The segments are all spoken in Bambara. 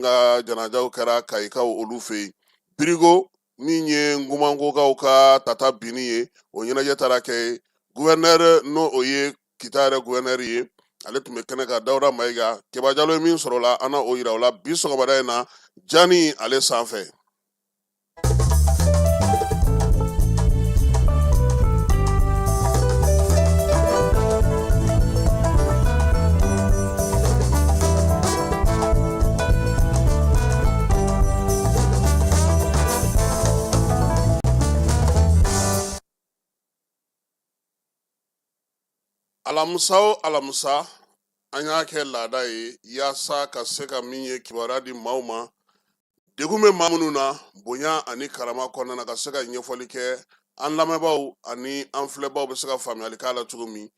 Ka janajaw kɛra Kayikaw olu fɛ yen. Birigo min ye Nkumankokaw ka tata binni ye, o ɲɛnajɛ taara kɛ yen. Gouverneur, n'o o ye Kita yɛrɛ gouverneur ye, ale tun bɛ kɛnɛ kan. Dawuda Mayiga, Keba Jalo ye min sɔrɔ o la, an na o yira o la bi sɔgɔmada in na jani ale sanfɛ. Alamisa o alamisa, an y'a kɛ laada ye yaasa ka se ka min ye kibaruya di maaw ma, degun bɛ maa minnu na, bonya ani karama kɔnɔna na, ka se ka ɲɛfɔli kɛ an lamɛnbaaw ani an filɛbaaw bɛ se ka faamuyali k'a la cogo min.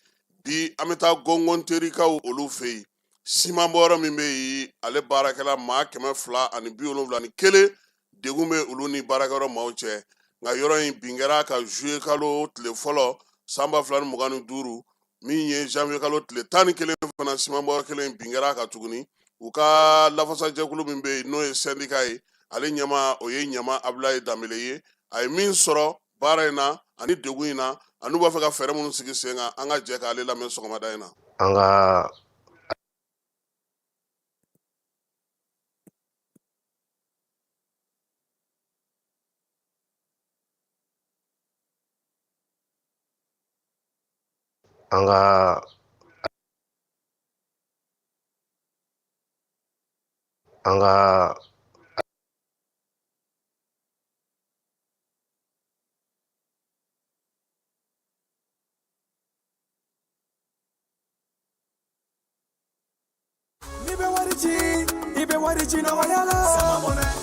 Bi an bɛ taa Gɔngɔnterikaw olu fɛ yen. Simanbɔyɔrɔ min bɛ yen, ale baarakɛla maa 271, degun bɛ olu ni baarakɛyɔrɔ maaw cɛ. Nka yɔrɔ in bin kɛra ka juillet kalo tile fɔlɔ san 2025, min ye janvier kalo tile 11 fana, simanbɔyɔrɔ kelen bin kɛra kan tuguni. U ka lafasajɛkulu min bɛ yen, n'o ye syndicat ye, ale ɲɛmaa o ye Ɲama Abulayi Danbele ye. A ye min sɔrɔ baara in na ani degun in na, ani u b'a fɛ ka fɛɛrɛ minnu sigi sen kan, an ka jɛ k'ale lamɛn sɔgɔmada in na. An ka an ka an ka N'i bɛ wari ci, i bɛ wari ci nɔgɔya la.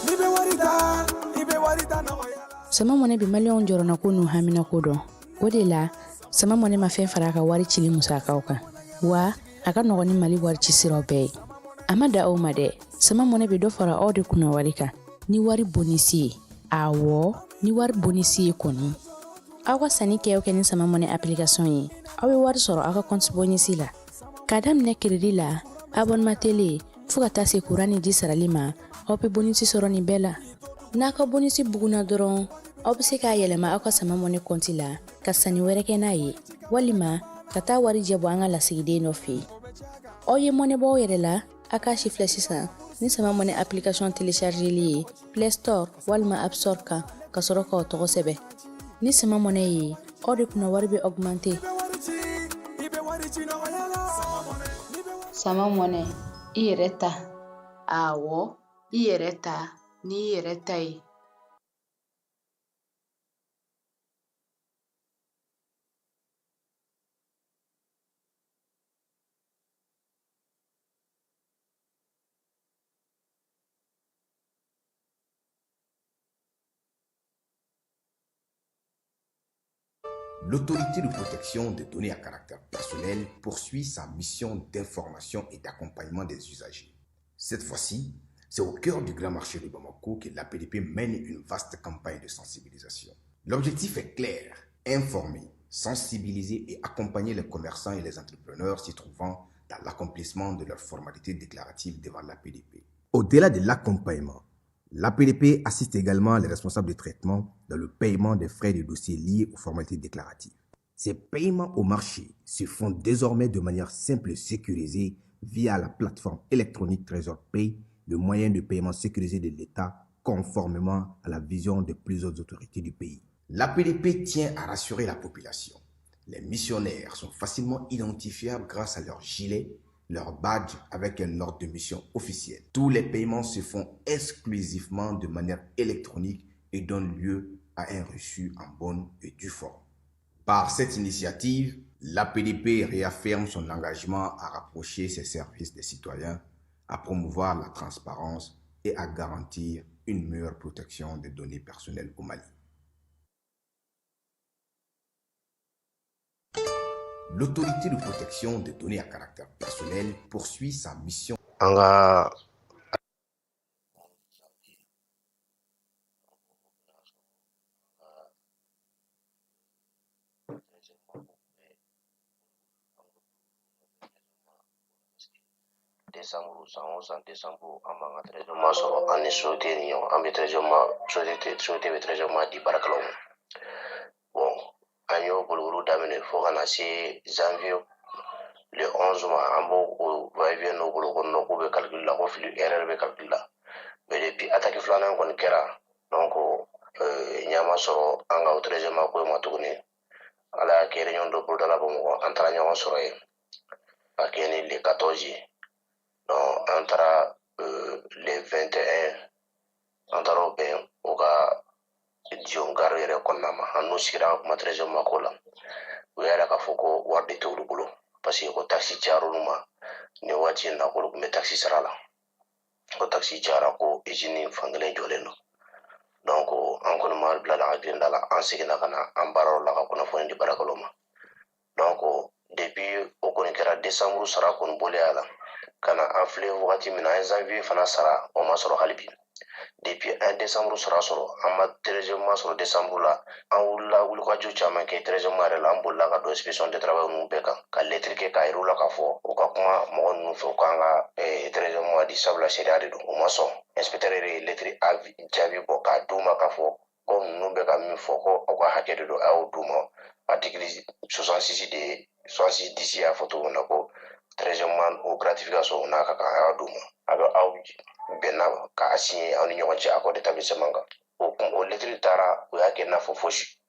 N'i bɛ wari ta, i bɛ wari ta nɔgɔya la. Sama Mɔnɛ bɛ maliyɛnw jɔrɔnako n'u haminako dɔn. O de la, Sama Mɔnɛ ma fɛn fara a ka wari cili musakaw kan, wa a ka nɔgɔn ni Mali wari ci siraw bɛɛ ye. A ma dan o ma dɛ, Sama Mɔnɛ bɛ dɔ fara aw de kunna wari kan ni wari bonisi ye. Awɔ, ni wari bonisi ye kɔni. Aw ka sanni kɛ o kɛ ni Sama Mɔnɛ application ye, aw bɛ wari sɔrɔ aw ka compte bonisi la. K'a daminɛ crédit la, abonnement télé, fo ka taa se kuran ni ji sarali ma, aw bɛ bonisi sɔrɔ nin bɛɛ la. N'a ka bonisi bugunna dɔrɔn, aw bɛ se k'a yɛlɛma aw ka Sama Mɔnɛ kɔnti la ka sanni wɛrɛ kɛ n'a ye, walima ka taa warijɛ bɔ an ka lasigiden dɔ fɛ yen. Aw ye mɔnɛ bɔ aw yɛrɛ la, a k'a sifilɛ sisan ni Sama Mɔnɛ application téléchargeli ye Play Store walima App Store kan, ka sɔrɔ k'aw tɔgɔ sɛbɛn. Ni Sama Mɔnɛ ye, aw de kunna wari bɛ augmenter. Sama Mɔnɛ, i yɛrɛ ta. Awɔ, i yɛrɛ ta n'i yɛrɛ ta ye. L'autorité de protection des données à caractère personnel poursuit sa mission d'information et d'accompagnement des usagers. Cette fois-ci, c'est au cœur du grand marché de Bamako que l'APDP mène une vaste campagne de sensibilisation. L'objectif est clair, informer, sensibiliser et accompagner les commerçants et les entrepreneurs s'y trouvant dans l'accomplissement de leurs formalités déclaratives devant l'APDP. Au-delà de l'accompagnement, l'APDP assiste également les responsables de traitement dans le paiement des frais de dossier liés aux formalités déclaratives. Ces paiements au marché se font désormais de manière simple et sécurisée via la plateforme électronique Trésor Pay, le moyen de paiement sécurisé de l'État conformément à la vision de plusieurs autorités du pays. L'APDP tient à rassurer la population. Les missionnaires sont facilement identifiables grâce à leur gilet, leur badge avec un ordre de mission officiel. Tous les paiements se font exclusivement de manière électronique et donnent lieu à un reçu en bonne et due forme. Par cette initiative, l'APDP réaffirme son engagement à rapprocher ses services des citoyens, à promouvoir la transparence et à garantir une meilleure protection des données personnelles au Mali. L'autorité de protection des données à caractère personnel poursuit sa mission. An ka Décembre, san o san décembre, an b'an ka treizième mois sɔrɔ. An ni société ni ɲɔgɔn, an bɛ treizième mois, société bɛ treizième mois di baarakɛlaw ma. Bon, an y'o boliboli daminɛ fo ka na se janvier le 11 ma. An b'o o va-et-vient n'o bolo ko non, k'u bɛ calcul la, ko fili, erreur bɛ calcul la. Mais depuis attaque filanan kɔni kɛra, donc ɲɛ ma sɔrɔ an ka o treizième mois ko ma tuguni. Ala y'a kɛ, réunion dɔ bolodala Bamakɔ, an taara ɲɔgɔn sɔrɔ yen ka kɛ ni le 14 ye. Donc an taara le 21, an taara o bɛn o ka Dion gare yɛrɛ kɔnɔna ma. An n'u sigira ka kuma treizième mois ko la. U y'a yira k'a fɔ ko wari de t'olu bolo, parce que ko taxe cayara olu ma nin waati in na, k'olu tun bɛ taxe sara la, ko taxe cayara, ko usine fankelen jɔlen don. Donc an kɔni ma bila la girinda la, an seginna ka na an baarayɔrɔ la ka kunnafoni di baarakɛlaw ma. Donc depuis o kɔni kɛra, décembre sara kɔni bɔlen a la ka na, an filɛ wagati min na, an ye janvier fana sara, o ma sɔrɔ hali bi. Depuis an décembre sara sɔrɔ, an ma treizième mois sɔrɔ décembre la. An wulila wulikajɔ caman kɛ treizième mois yɛrɛ la. An bolila ka don inspection de travail ninnu bɛɛ kan ka lettre kɛ k'a yir'u la k'a fɔ u ka kuma mɔgɔ ninnu fɛ, u k'an ka treizième mois di, sabula sariya de don. U ma sɔn. Inspecteur yɛrɛ ye lettre jaabi bɔ k'a d'u ma k'a fɔ ko ninnu bɛ ka min fɔ, ko aw ka hakɛ de don, a y'o d'u ma. Article 66 de 66 10 y'a fɔ cogo min na ko treizième mois o gratification n'a ka kan, a y'a d'u ma, a bɛ aw bɛnna k'a signé aw ni ɲɔgɔn cɛ accord d'établissement kan. O kun, o lettre taara, u y'a kɛ i n'a fɔ fosi.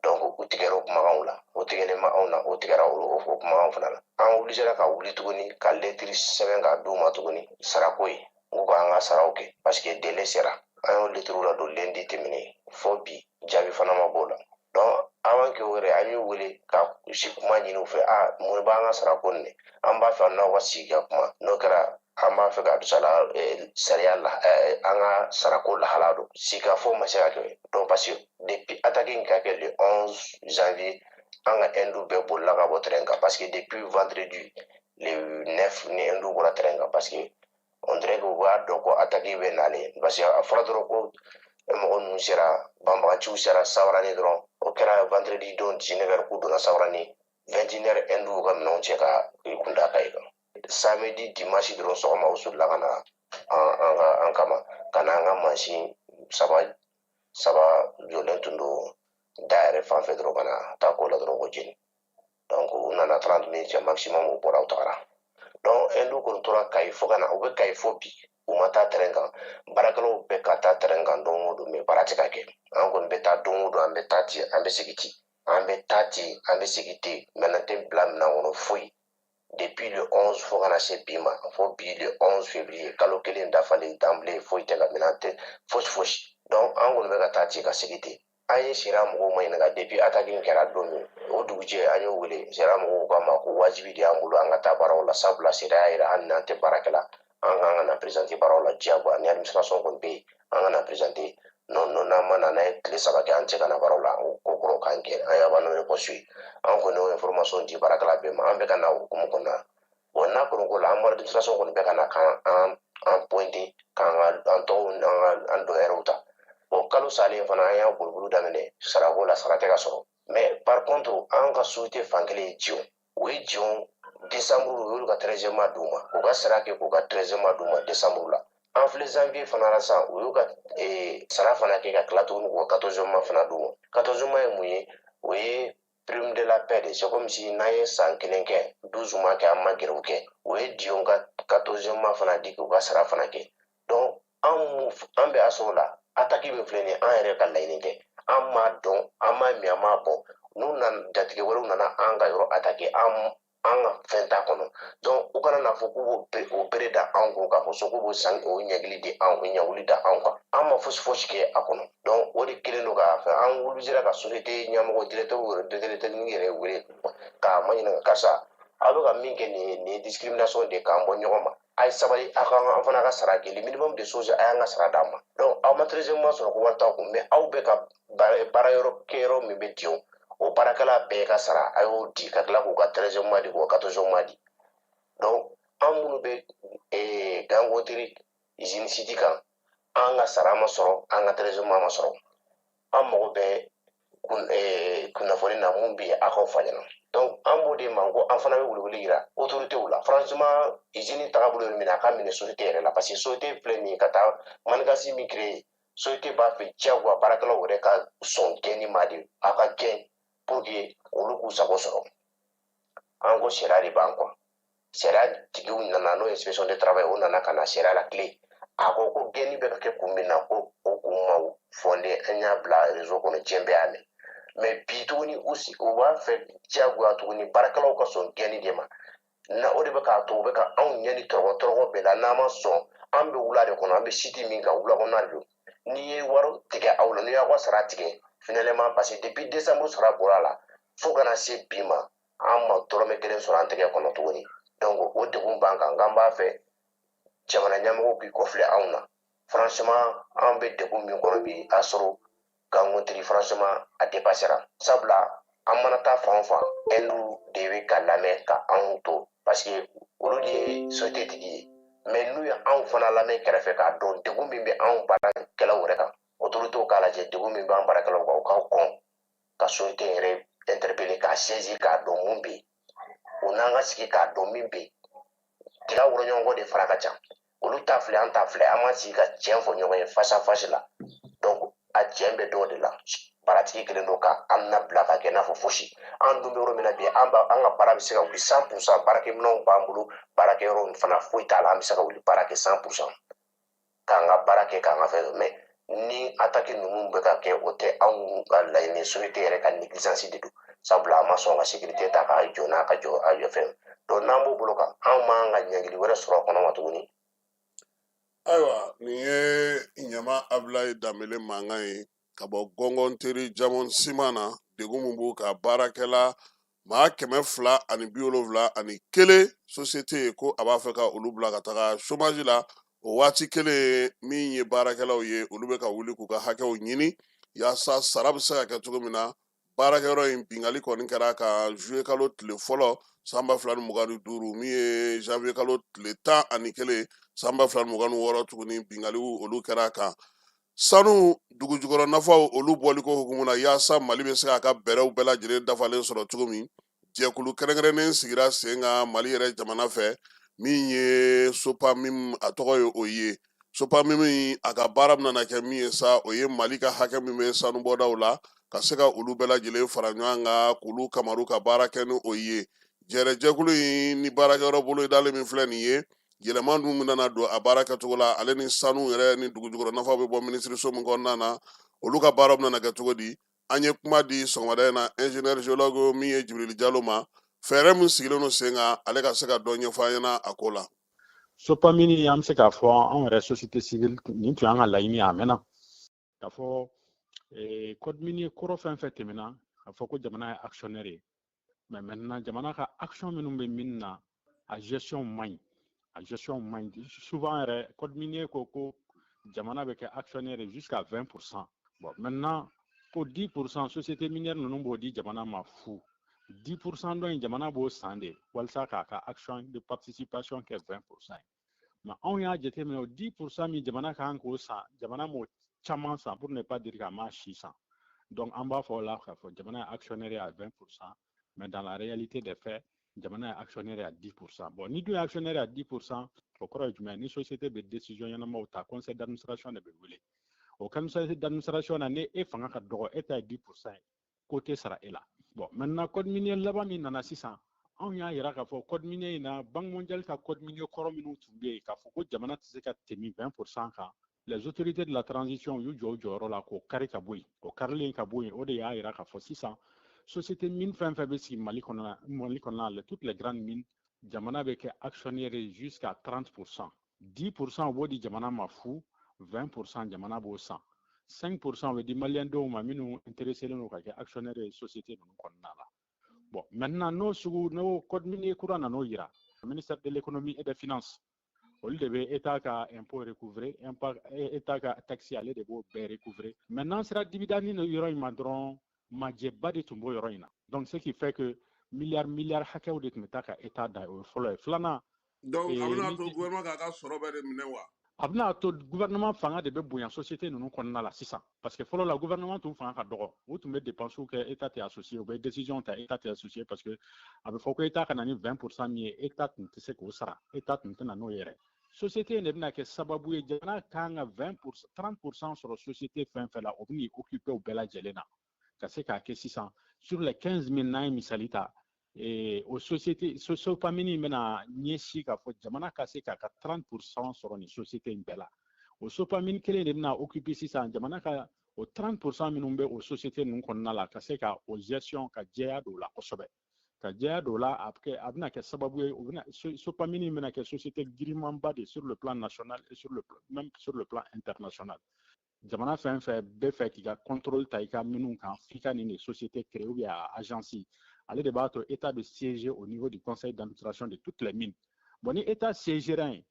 Donc u tigɛra o kumakanw la, o tigɛlen ma anw na, o tigɛra o kumakanw fana la. An obligé ka wuli tuguni ka lettre sɛbɛn k'a d'u ma tuguni, sarako ye, n ko k'an ka saraw kɛ parce que délai sera. An y'o lettre ladon lundi tɛmɛnen, fo bi jaabi fana ma b'o la. Donc avant que o yɛrɛ, an y'u wele ka si kuma ɲini u fɛ: a mun b'an ka sarako nin, an b'a fɛ n'aw ka sigi ka kuma. N'o kɛra, an b'a fɛ ka sala sariya la, an ka sarako lahala don. Sigikafɔ ma se ka kɛ. Donc parce que depuis attaque in ka kɛ le 11 janvier, an ka hindu bɛɛ bolila ka bɔ terrain kan, parce que depuis vendredi le 9 ni hindu bɔra terrain kan, parce que on dirait que u b'a dɔn ko attaque bɛ nalen, parce que a fɔra dɔrɔn ko mɔgɔ ninnu sera, banbaganciw sera Sawarani dɔrɔn. O kɛra vendredi don 19 heures k'u donna Sawarani, 21 heures hindu ka minɛnw cɛ ka kun da Kayi kan. Samedi, dimanche dɔrɔn sɔgɔma, u solila ka na an ka an kama ka na an ka mansin saba saba jɔlen tun don da yɛrɛ fan fɛ dɔrɔn, ka na taa ko la dɔrɔn ko jeni. Donc u nana 30 minutes maximum, u bɔra, u tagara. Donc hindu kɔni tora Kayi fo ka na, u bɛ Kayi fo bi, u ma taa terrain kan. Baarakɛlaw bɛ ka taa terrain kan don o don, mais baara tɛ ka kɛ. An kɔni bɛ taa don o don, an bɛ taa ten, an bɛ segin ten, an bɛ taa ten, an bɛ segin ten. Minɛn tɛ bila minɛn kɔnɔ foyi depuis le 11 fo kana se bi ma, fo bi le 11 février, kalo kelen dafalen d'emblée, foyi tɛ ka minɛn tɛ fosi fosi. Donc an kɔni bɛ ka taa ten ka segin ten. An ye sariya mɔgɔw ma ɲininka depuis attaque in kɛra don min, o dugujɛ an y'o wele. Sariya mɔgɔw k'a ma ko wajibi de y'an bolo an ka taa baaraw la, sabula sariya y'a yira hali n'an tɛ baarakɛla, an kan ka na présenter baaraw la diyagoya. Ni administration kɔni bɛ yen, an ka na présenter. Non non, n'an ma na, n'an ye tile 3 kɛ an tɛ ka na baaraw la, o ko kɔrɔ k'an kɛ an y'a abandonné poste ye. An kɔni y'o information di baarakɛla bɛɛ ma. An bɛ ka na o hukumu kɔnɔna na. Bon, n'a kɔni ko la, an administration kɔni bɛ ka na k'an an pointer, k'an ka an tɔgɔw n'an ka an dɔn ta. Bon, kalo salen fana, an y'a boliboli daminɛ sarako la, sara tɛ ka sɔrɔ. Mais par contre, an ka société fankelen ye Dion, o ye Dion décembre, u y'olu ka treizième mois d'u ma, u ka sara kɛ k'u ka treizième mois d'u ma décembre la. An filɛ janvier fana la sisan, u y'u ka sara fana kɛ ka tila tuguni k'u ka quatorzième mois fana d'u ma. Quatorzième mois ye mun ye? O ye prime de la paix de. C'est comme si n'an ye san kelen kɛ, 12 mois kɛ, an ma grève kɛ, o ye Dion ka quatorzième mois fana di k'u ka sara fana kɛ. Donc an mu an bɛ aso la, attaque min filɛ nin ye, an yɛrɛ ka laɲini tɛ, an m'a dɔn, an m'a min, an m'a bɔ. N'u nana, jatigɛ wɛrɛw nana an ka yɔrɔ attaquer, an ka fɛn t'a kɔnɔ. Donc u kana n'a fɔ k'u b'o o bere da an kun k'a fɔ so k'u b'o san o ɲɛgili di an, o ɲɛwuli da an kan. An ma fosi fosi kɛ a kɔnɔ. Donc o de kɛlen don k'a fɛ an wulila ka société ɲɛmɔgɔ, directeur yɛrɛ, directeur technique yɛrɛ wele k'a ma ɲininka: karisa, aw bɛ ka min kɛ nin ye, nin ye discrimination de k'an bɔ ɲɔgɔn ma. A ye sabali, aw ka an fana ka sara kɛ, le minimum de choses, a y'an ka sara d'an ma. Donc aw ma treizième mois sɔrɔ ko wari t'aw kun, mais aw bɛ ka baara yɔrɔ kɛyɔrɔ min bɛ Dion, o baarakɛla bɛɛ ka sara a y'o di ka tila k'u ka treizième mois di, k'u ka quatorzième mois di. Donc an minnu bɛ Gangotiri usine site kan, an ka sara ma sɔrɔ, an ka treizième mois ma sɔrɔ. An mago bɛ kunnafoni na mun bɛ yen, aw k'aw fa ɲɛna. Donc an b'o de ma ko an fana bɛ welewele yira autoritéw la. Franchement, usine tagabolo ye min a ka minɛ société yɛrɛ la, parce que société filɛ nin ye ka taa manigance min créer, société b'a fɛ diyagoya baarakɛlaw yɛrɛ ka sɔn gɛnni ma de, a ka gɛn pour que olu k'u sago sɔrɔ. An ko sariya de b'an kɔ. Sariya tigiw nana, n'o ye inspection de travail, o nana ka na sariya la tile. A ko ko gɛnni bɛ ka kɛ kun min na, ko o kun ma fɔnden. An y'a bila réseau kɔnɔ, diɲɛ bɛɛ y'a mɛn. Mais bi tuguni, u b'a fɛ diyagoya tuguni baarakɛlaw ka sɔn gɛnni de ma na. O de bɛ k'a to u bɛ ka anw ɲɛ ni tɔrɔgɔ tɔrɔgɔ bɛɛ la. N'an ma sɔn, an bɛ wula de kɔnɔ, an bɛ site min kan, wula kɔnɔna de don. N'i ye wari tigɛ aw la, n'i y'aw ka sara tigɛ finalement, parce que depuis décembre sara bɔra a la fo ka na se bi ma, an ma dɔrɔmɛ kelen sɔrɔ an tɛgɛ kɔnɔ tuguni. Donc o degun b'an kan. K'an b'a fɛ jamana ɲɛmɔgɔw k'i kɔfilɛ anw na. Franchement, an bɛ degun min kɔnɔ bi, a sɔrɔ Gangotiri, franchement, a dépassera. Sabula an mana taa fan o fan, Inde de bɛ ka lamɛn ka anw to, parce que olu de ye société tigi ye. Mais n'u ye anw fana lamɛn kɛrɛfɛ k'a dɔn degun min bɛ anw baarakɛlaw yɛrɛ kan, autorités k'a lajɛ degun min b'an baarakɛlaw kan, u k'aw kɔn ka société yɛrɛ interpeller, k'a saisir, k'a dɔn mun bɛ yen. O n'an ka sigi k'a dɔn min bɛ yen, tiga wɔrɔ ɲɔgɔn de fara ka ca. Olu ta filɛ, an ta filɛ, an ma sigi ka tiɲɛ fɔ ɲɔgɔn ye face à face la. Donc a tiɲɛ bɛ dɔw de la. Baratigi kelen don ka an nabila ka kɛ n'a fɔ fosi. An dun bɛ yɔrɔ min na bi, an b'a an ka baara bɛ se ka wuli 100%. Baarakɛminɛnw b'an bolo, baarakɛyɔrɔ fana foyi t'a la, an bɛ se ka wuli baara kɛ 100%, k'an ka baara kɛ, k'an ka fɛn. Mais ni attaque ninnu bɛ ka kɛ, o tɛ anw ka laɲini. Société yɛrɛ ka négligence de don, sabula a ma sɔn ka sécurité ta k'a jɔ n'a ka jɔ a jɔ fɛn. Donc n'an b'o bolo kan, anw m'an ka ɲangili wɛrɛ sɔrɔ a kɔnɔ ma tuguni. Ayiwa, nin ye Ɲama Abulayi Danbele mankan ye ka bɔ Gɔngɔnteri Jamon Siman na. Degun min b'u ka baarakɛla maa 271 société ye, ko a b'a fɛ ka olu bila ka taga chômage la. O waati kelen, min ye baarakɛlaw ye, olu bɛ ka wuli k'u ka hakɛw ɲini yaasa sara bɛ se ka kɛ cogo min na. Baarakɛyɔrɔ in bingali kɔni kɛra ka juillet kalo tile fɔlɔ san 2025, min ye janvier kalo tile 11 san 2026 tuguni, bingaliw olu kɛra kan. Sanu dugujukɔrɔ nafaw olu bɔliko hukumu na, yaasa Mali bɛ se k'a ka bɛrɛw bɛɛ lajɛlen dafalen sɔrɔ cogo min, jɛkulu kɛrɛnkɛrɛnnen sigira sen kan Mali yɛrɛ jamana fɛ, min ye Sopamim, a tɔgɔ ye o ye. Sopamim, a ka baara bɛna kɛ min ye sa, o ye Mali ka hakɛ min bɛ sanubɔdaw la, ka se ka olu bɛɛ lajɛlen fara ɲɔgɔn kan k'olu kamaru ka baara kɛ ni o ye. Jɛrɛjɛkulu in ni baarakɛyɔrɔ bolodalen min filɛ nin ye, yɛlɛma dun nana don a baara kɛcogo la, ale ni sanu yɛrɛ ni dugujukɔrɔ nafa bɛ bɔ minisiriso min kɔnɔna na, olu ka baara bɛna kɛ cogo di? An ye kuma di sɔgɔmada in na ingénieur géologue min ye Jibirili Jalo ma, fɛɛrɛ min sigilen don sen kan, ale ka se ka dɔ ɲɛfɔ an ɲɛna a ko la. Sopamini, an bɛ se k'a fɔ anw yɛrɛ société civile, nin tun y'an ka laɲini ye a mɛnna, k'a fɔ code minier kɔrɔ fɛn fɛn tɛmɛna, k'a fɔ ko jamana ye actionnaire ye. Mais maintenant, jamana ka action minnu bɛ min na, a gestion man ɲi, a gestion man ɲi. Souvent yɛrɛ, code minier ko ko jamana bɛ kɛ actionnaire ye jusqu'à 20%. Bon, maintenant, ko 10%, société minière ninnu b'o di jamana ma fu. 10% dɔ in, jamana b'o san de walasa k'a ka action de participation kɛ 20% ye. Mais anw y'a jateminɛ, o 10% min jamana kan k'o san, jamana m'o caman san, pour ne pas dire k'a m'a si san. Donc an b'a fɔ o la k'a fɔ jamana ye actionnaire à 20%, mais dans la réalité des faits, jamana ye actionnaire à 10%. Bon, ni dun ye actionnaire à 10%, o kɔrɔ ye jumɛn? Ni société bɛ décision ɲɛnamaw ta, conseil d'administration de bɛ wele. O conseil d'administration na, ni e fanga ka dɔgɔ, e ta ye 10% ye, ko tɛ sara e la. Bon, maintenant, code minier laban min nana sisan, anw y'a yira k'a fɔ code minier in na, Banque mondiale ka code minier kɔrɔ minnu tun bɛ yen, k'a fɔ ko jamana tɛ se ka tɛmɛ 20% kan, les autorités de la transition y'u jɔ u jɔyɔrɔ la k'o kari ka bɔ yen. O karilen ka bɔ yen, o de y'a yira k'a fɔ sisan société mine fɛn fɛn bɛ sigi Mali kɔnɔna la, toutes les grandes mines, jamana bɛ kɛ actionnaire ye jusqu'à 30%. 10%, o b'o di jamana ma fu, 20%, jamana b'o san, 5%, o bɛ di maliyɛn dɔw ma minnu intéressé don ka kɛ actionnaire ye société ninnu kɔnɔna la. Bon, maintenant, n'o sugu n'o code minier kura nan'o yira, ministère de l'Économie et des Finances, olu de bɛ État ka impôt recouvrer, État ka taxe, ale de b'o bɛɛ recouvrer. Maintenant, sera dividende ni yɔrɔ in ma dɔrɔn, majɛba de tun b'o yɔrɔ in na. Donc ce qui fait que milliard milliard hakɛw de tun bɛ taa ka État da. O ye fɔlɔ ye. Filanan Donc a bɛna to gouvernement k'a ka sɔrɔ bɛɛ de minɛ wa? A bɛna to gouvernement fanga de bɛ bonya société ninnu kɔnɔna la sisan, parce que fɔlɔ la, gouvernement tun fanga ka dɔgɔ. U tun bɛ dépenses kɛ, état tɛ associé. U bɛ décision ta, état tɛ associé, parce que a bɛ fɔ ko état ka na ni 20% min ye, état tun tɛ se k'o sara, état tun tɛ na n'o yɛrɛ. Société in de bɛna kɛ sababu ye, jamana kan ka 20%, 30% sɔrɔ société fɛn fɛn la, o bɛn'i occuper o bɛɛ lajɛlen na ka se k'a kɛ sisan sur les 15 mines. N'an ye misali ta, o société Sopamine bɛna ɲɛsin k'a fɔ jamana ka se k'a ka 30% sɔrɔ nin société in bɛɛ la. O Sopamine kelen de bɛna occuper sisan jamana ka o 30% minnu bɛ o société ninnu kɔnɔna la, ka se ka o gestion ka jɛya don o la kosɛbɛ, ka jɛya don o la. A bɛ kɛ, a bɛna kɛ sababu ye, o bɛna, Sopamine bɛna kɛ société girimanba de sur le plan national et sur le même sur le plan international. Jamana fɛn fɛn bɛ fɛ k'i ka contrôle ta i ka minnu kan, f'i ka nin de société créer ou bien agence. Ale de b'a to état bɛ siéger au niveau du conseil d'administration de toutes les mines. Bon, ni état siégera yen,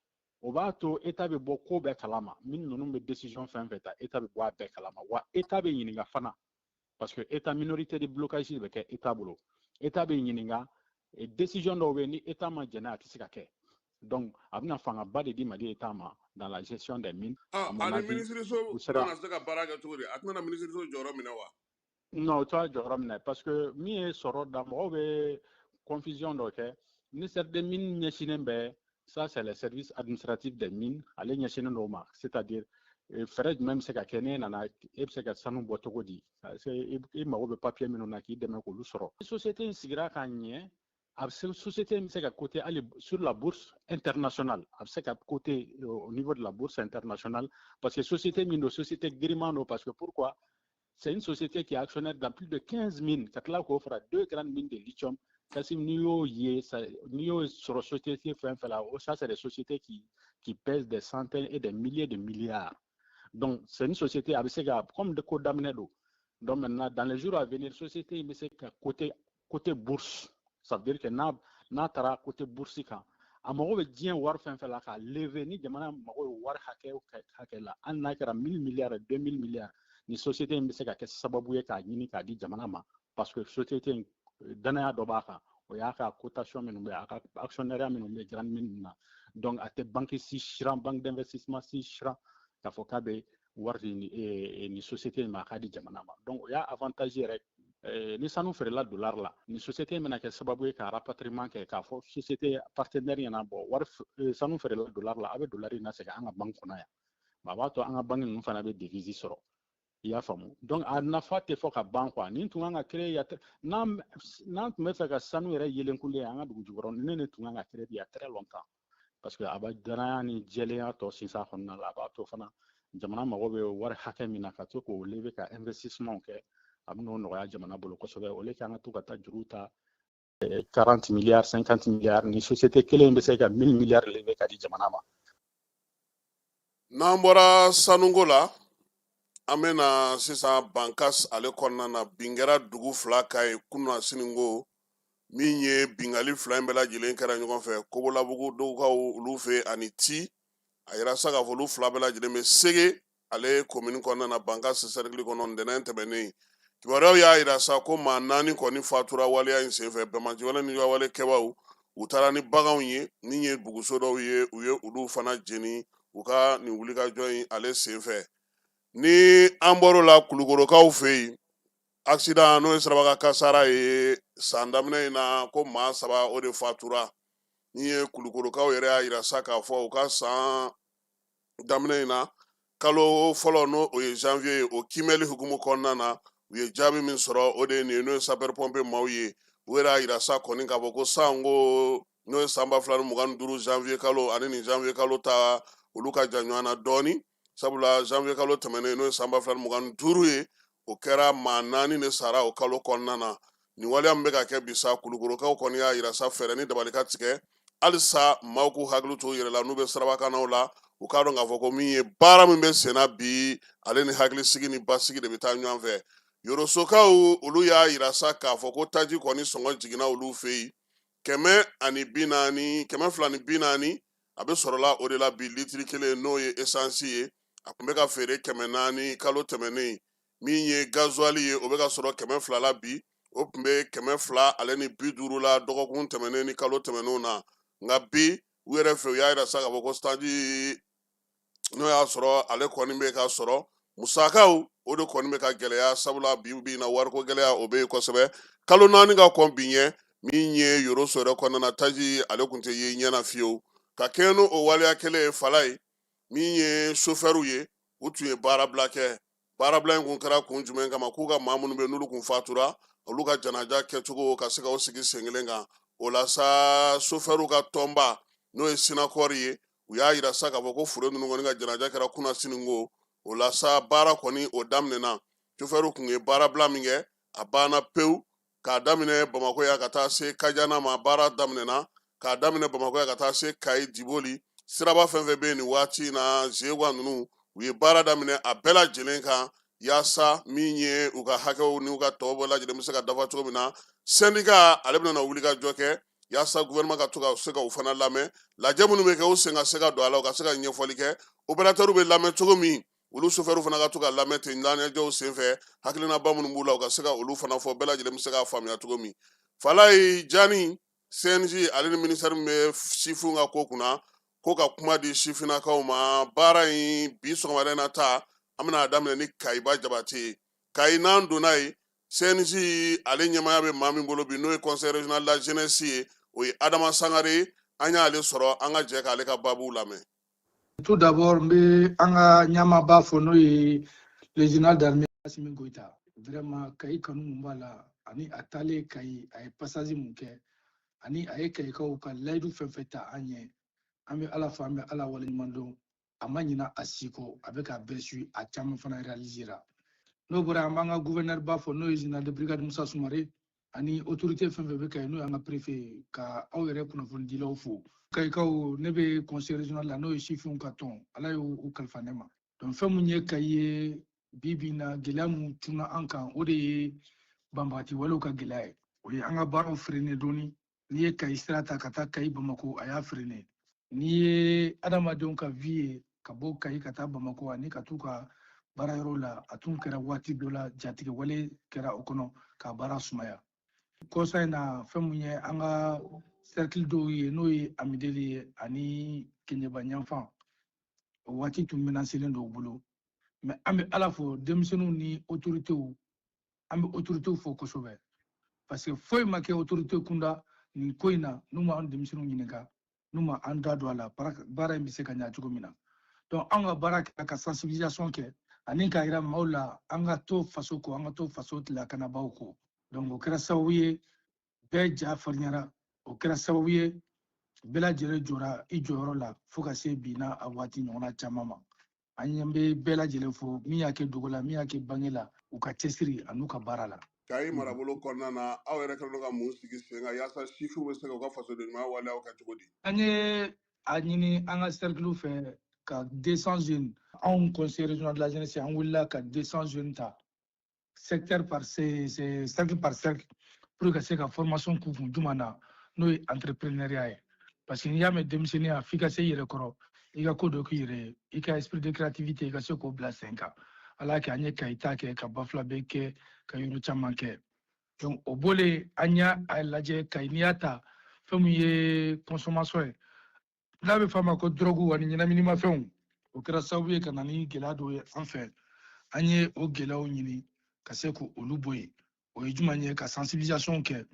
o b'a to état bɛ bɔ ko bɛɛ kalama. Mine ninnu bɛ décision fɛn fɛn ta, état bɛ bɔ a bɛɛ kalama. Wa état bɛ ɲininka fana, parce que état, minorité de blocage bɛ kɛ état bolo. État bɛ ɲininka, décision dɔw bɛ yen, ni état ma jɛn n'a ye, a tɛ se ka kɛ. Donc a bɛna fangaba de di Mali état ma dans la gestion des mines. Ah, ani minisiriso tɛna se ka baara kɛ cogo di? A tɛna minisiriso jɔyɔrɔ minɛ wa? Non, o t'a jɔyɔrɔ minɛ, parce que min ye sɔrɔ da, mɔgɔw bɛ confusion dɔ kɛ. Ministère des mines ɲɛsinnen bɛ, ça c'est le service administratif des mines, ale ɲɛsinnen don o ma, c'est-à-dire fɛɛrɛ jumɛn bɛ se ka kɛ, n'e nana, e bɛ se ka sanu bɔ cogo di, i mago bɛ papier minnu na, k'i dɛmɛ k'olu sɔrɔ. Société in sigira ka ɲɛ, a bɛ se, société in bɛ se ka coter hali sur la bourse internationale. A bɛ se ka coter au niveau de la bourse internationale, parce que société min don, société giriman don. Parce que pourquoi? C'est une société qui est actionnaire dans plus de 15 mines, ka tila k'o fara deux grandes mines de lithium. Kassim, n'i y'o ye, n'i y'o sɔrɔ société fɛn fɛn la, ça c'est des sociétés qui pèsent des centaines et des milliers de milliards. Donc c'est une société, a bɛ se ka, comme de ko daminɛ don. Donc maintenant, dans les jours à venir, société in bɛ se ka coter bourse. Ça veut dire que n'a taara coter bourse kan, a mago bɛ diɲɛ wari fɛn fɛn la k'a lever, ni jamana mago bɛ wari hakɛ o hakɛ la, hali n'a kɛra 1000 milliards, 2000 milliards, ni société in bɛ se ka kɛ sababu ye k'a ɲini k'a di jamana ma, parce que société in, danaya dɔ b'a kan. O y'a ka cotation minnu bɛ, a ka actionnariat minnu bɛ grande mine na. Donc a tɛ banque si siran, banque d'investissement si siran k'a fɔ k'a bɛ wari di nin société in ma, a k'a di jamana ma. Donc o y'a avantage yɛrɛ. Ni sanu feerela dollar la, ni société in bɛna kɛ sababu ye ka rapatriement kɛ, k'a fɔ société partenaire ɲɛna: bɔ wari, sanu feerela dollar la, a bɛ dollar in lasegin an ka banque kɔnɔ yan. A b'a to an ka banque ninnu fana bɛ devise sɔrɔ, i y'a faamu? Donc a nafa tɛ fɔ ka ban quoi. Nin tun kan ka créer, n'an tun bɛ fɛ ka sanu yɛrɛ yelenkulen an ka dugu jukɔrɔ, ne tun kan ka créer il y a très longtemps, parce que a bɛ danaya ni jɛlenya tɔ sinsin a kɔnɔna la. A b'a to fana, jamana mago bɛ wari hakɛ min na ka to k'o lever ka investissement kɛ, a bɛ n'o nɔgɔya jamana bolo kosɛbɛ. O le k'an ka to ka taa juru ta 40 milliards, 50 milliards, ni société kelen bɛ se ka 1000 milliards lever ka di jamana ma. N'an bɔra sanuko la, an bɛna sisan Bankas ale kɔnɔna na. Bin kɛra dugu fila kan ye kunun siniko. Min ye bingali fila in bɛɛ lajɛlen kɛra ɲɔgɔn fɛ Kobolabugu dɔgɔkaw olu fɛ ani ti a yira sa k'a fɔ olu fila bɛɛ lajɛlen bɛ Sege ale komini kɔnɔna na, Bankas cercle kɔnɔ. Ntɛnɛn tɛmɛnen, kibaruyaw y'a yira sa ko maa naani kɔni fatura waleya in senfɛ. Banbaanciwale ni wale kɛbaw, u taara ni baganw ye, min ye buguso dɔw ye, u ye olu fana jeni u ka nin wulikajɔ in ale senfɛ. Ni an bɔr'o la, Kulukorokaw fɛ yen, accident, n'o ye sirabakan kasara ye, san daminɛ in na, ko maa saba o de fatura. Ni ye Kulukorokaw yɛrɛ y'a yira sa k'a fɔ u ka san daminɛ in na, kalo fɔlɔ, n'o o ye janvier ye, o kiimɛli hukumu kɔnɔna na, u ye jaabi min sɔrɔ, o de ye nin ye, n'o ye sapeur pompier maaw ye. U yɛrɛ y'a yira sa kɔni k'a fɔ ko san ko n'o ye san 2025 janvier kalo ani nin janvier kalo ta, olu ka jan ɲɔgɔn na dɔɔni, sabula janvier kalo tɛmɛnen, n'o ye san 2025 ye, o kɛra maa naani de sara o kalo kɔnɔna na. Nin waleya min bɛ ka kɛ bi sa, Kulukorokaw kɔni y'a yira sa, fɛɛrɛ ni dabali ka tigɛ halisa maaw k'u hakili to u yɛrɛ la n'u bɛ sirabakannaw la. U k'a dɔn k'a fɔ ko min ye baara min bɛ senna bi, ale ni hakilisigi ni basigi de bɛ taa ɲɔgɔn fɛ. Yorosokaw, olu y'a yira sa k'a fɔ ko taji kɔni sɔngɔ jiginna olu fɛ yen, 140, 240 a bɛ sɔrɔla o de la bi litiri kelen, n'o ye esansi ye. A tun bɛ ka feere 400 kalo tɛmɛnen. Min ye gazuwali ye, o bɛ ka sɔrɔ 200 la bi, o tun bɛ 250 la dɔgɔkun tɛmɛnen ni kalo tɛmɛnenw na. Nka bi, u yɛrɛ fɛ, u y'a yira sa k'a fɔ ko taji N'o y'a sɔrɔ ale kɔni bɛ ka sɔrɔ musakaw, o de kɔni bɛ ka gɛlɛya, sabula bi bi in na wariko gɛlɛya o bɛ yen kosɛbɛ. Kalo 4 ka kɔn bi ɲɛ, min ye Yoroso yɛrɛ kɔnɔna na, taji ale tun tɛ ye ɲɛ na fiyewu. Ka kɛɲɛ n'o o waleya kelen ye, fala ye min ye sofɛriw ye, u tun ye baarabila kɛ. Baarabila in kun kɛra kun jumɛn kama? K'u ka maa minnu bɛ n'olu kun fatura, olu ka janaja kɛcogo ka se ka o sigi sen kelen kan. O la sa, sofɛriw ka tɔnba, n'o ye Sinakɔri ye, u y'a yira sa k'a fɔ ko fure ninnu kɔni ka janaja kɛra kunasini ko. O la sa, baara kɔni o daminɛna. Sofɛriw kun ye baarabila min kɛ, a banna pewu. K'a daminɛ Bamakɔ yan ka taa se Kajana ma, baara daminɛna. K'a daminɛ Bamakɔ yan ka taa se Kayi, Diboli, siraba fɛn fɛn bɛ yen nin waati in na, Zegwa ninnu, u ye baara daminɛ a bɛɛ lajɛlen kan, yaasa min ye u ka hakɛw n'u ka tɔw bɛɛ lajɛlen bɛ se ka dafa cogo min na. Sɛndika ale bɛna wuli ka jɔ kɛ yaasa gouvernement ka to ka se ka u fana lamɛn. Lajɛ minnu bɛ kɛ, u sen ka se ka don a la, u ka se ka ɲɛfɔli kɛ. Opérateur bɛ lamɛn cogo min, olu sofɛriw fana ka to ka lamɛn ten lajɛw senfɛ. Hakilinaba minnu b'u la, u ka se ka olu fana fɔ, bɛɛ lajɛlen bɛ se k'a faamuya cogo min. Falayi Jani, CNJ ale ni ministère min bɛ sifinw ka ko kunna, ko ka kuma di sifinnakaw ma. Baara in bi sɔgɔmada in na ta, an bɛna a daminɛ ni Kayiba Jabate ye. Kayi n'an donna yen, CNJ ale ɲɛmaaya bɛ maa min bolo bi, n'o ye conseil régional de la jeunesse ye, o ye Adama Sangare ye. An y'ale sɔrɔ, an ka jɛ k'ale ka baabuw lamɛn. Tout d'abord, n bɛ an ka ɲɛmaaba fo, n'o ye le général d'armée Assimi Goïta. Vraiment, Kayi kanu mun b'a la, ani a taalen Kayi, a ye passage mun kɛ, ani a ye Kayikaw ka layidu fɛn fɛn ta an ɲɛ, an bɛ Ala fo, an bɛ Ala waleɲuman dɔn. A ma ɲina a si kɔ, a bɛ k'a bɛɛ su, a caman fana réalisera. N'o bɔra, an b'an ka gouverneur ba fo, n'o ye général de brigade Musa Sumare, ani autorité fɛn fɛn bɛ Kayi, n'o y'an ka préfet ye, ka aw yɛrɛ kunnafonidilaw fo. Kayikaw, ne bɛ conseil régional la, n'o ye sifinw ka tɔn, Ala y'o kalifa ne ma. Donc fɛn mun ye Kayi ye bi bi in na, gɛlɛya mun cunna an kan, o de ye banbagati walew ka gɛlɛya ye. O ye an ka baaraw freiner dɔɔni. N'i ye Kayi sira ta ka taa Kayi Bamako, a y'a freiner. N'i ye adamadenw ka vie ye ka bɔ Kayi ka taa Bamako ani ka t'u ka baara yɔrɔ la, a tun kɛra waati dɔ la jatigɛ wale kɛra o kɔnɔ ka baara sumaya. Kɔsa in na, fɛn mun ye an ka cercle dɔw ye, n'o ye Amideli ye ani Keɲeba ɲanfan, o waati tun menacelen don u bolo. Mais an bɛ Ala fo, denmisɛnninw ni autoritéw, an bɛ autoritéw fo kosɛbɛ, parce que foyi ma kɛ autorité kunda nin ko in na n'u ma an denmisɛnninw ɲininka, n'u ma an da don a la, baara in bɛ se ka ɲa cogo min na. Donc an ka baara kɛ ka sensibilisation kɛ ani k'a yira maaw la an ka to faso kɔ, an ka to faso lakanabaaw kɔ. Donc o kɛra sababu ye bɛɛ ja farinyara, o kɛra sababu ye bɛɛ lajɛlen jɔra i jɔyɔrɔ la fo ka se bi n'a a waati ɲɔgɔnna caman ma. An ɲɛ bɛ bɛɛ lajɛlen fo, min y'a kɛ dogo la, min y'a kɛ bange la, u ka cɛsiri an'u ka baara la. Kayi marabolo kɔnɔna na, aw yɛrɛ kɛlen don ka mun sigi sen kan yaasa sifinw bɛ se ka u ka fasoden ɲumanya waleyaw kɛ cogo di? An ye a ɲini an ka cercle fɛ ka 200 jeunes, anw conseil régional de la jeunesse, an wulila ka 200 jeunes ta secteur par cercle par cercle pour ka se ka formation k'u kun juma na, n'o ye entrepreneuriat ye. Parce que n'i y'a mɛn denmisɛnninya, f'i ka se i yɛrɛ kɔrɔ, i ka ko dɔ k'i yɛrɛ ye, i ka esprit de créativité i ka se k'o bila sen kan. Ala kɛ an ye Kayi ta kɛ, ka Bafulabe kɛ, ka yɔrɔ caman kɛ. Donc o bɔlen, an y'a lajɛ Kayi, n'i y'a ta, fɛn min ye consommation ye, n'a bɛ f'a ma ko drogue ani ɲɛnaminimafɛnw, o kɛra sababu ye ka na ni gɛlɛya dɔw ye an fɛ. An ye o gɛlɛyaw ɲini ka se k'olu bɔ yen. O ye jumɛn ye? Ka sensibilisation kɛ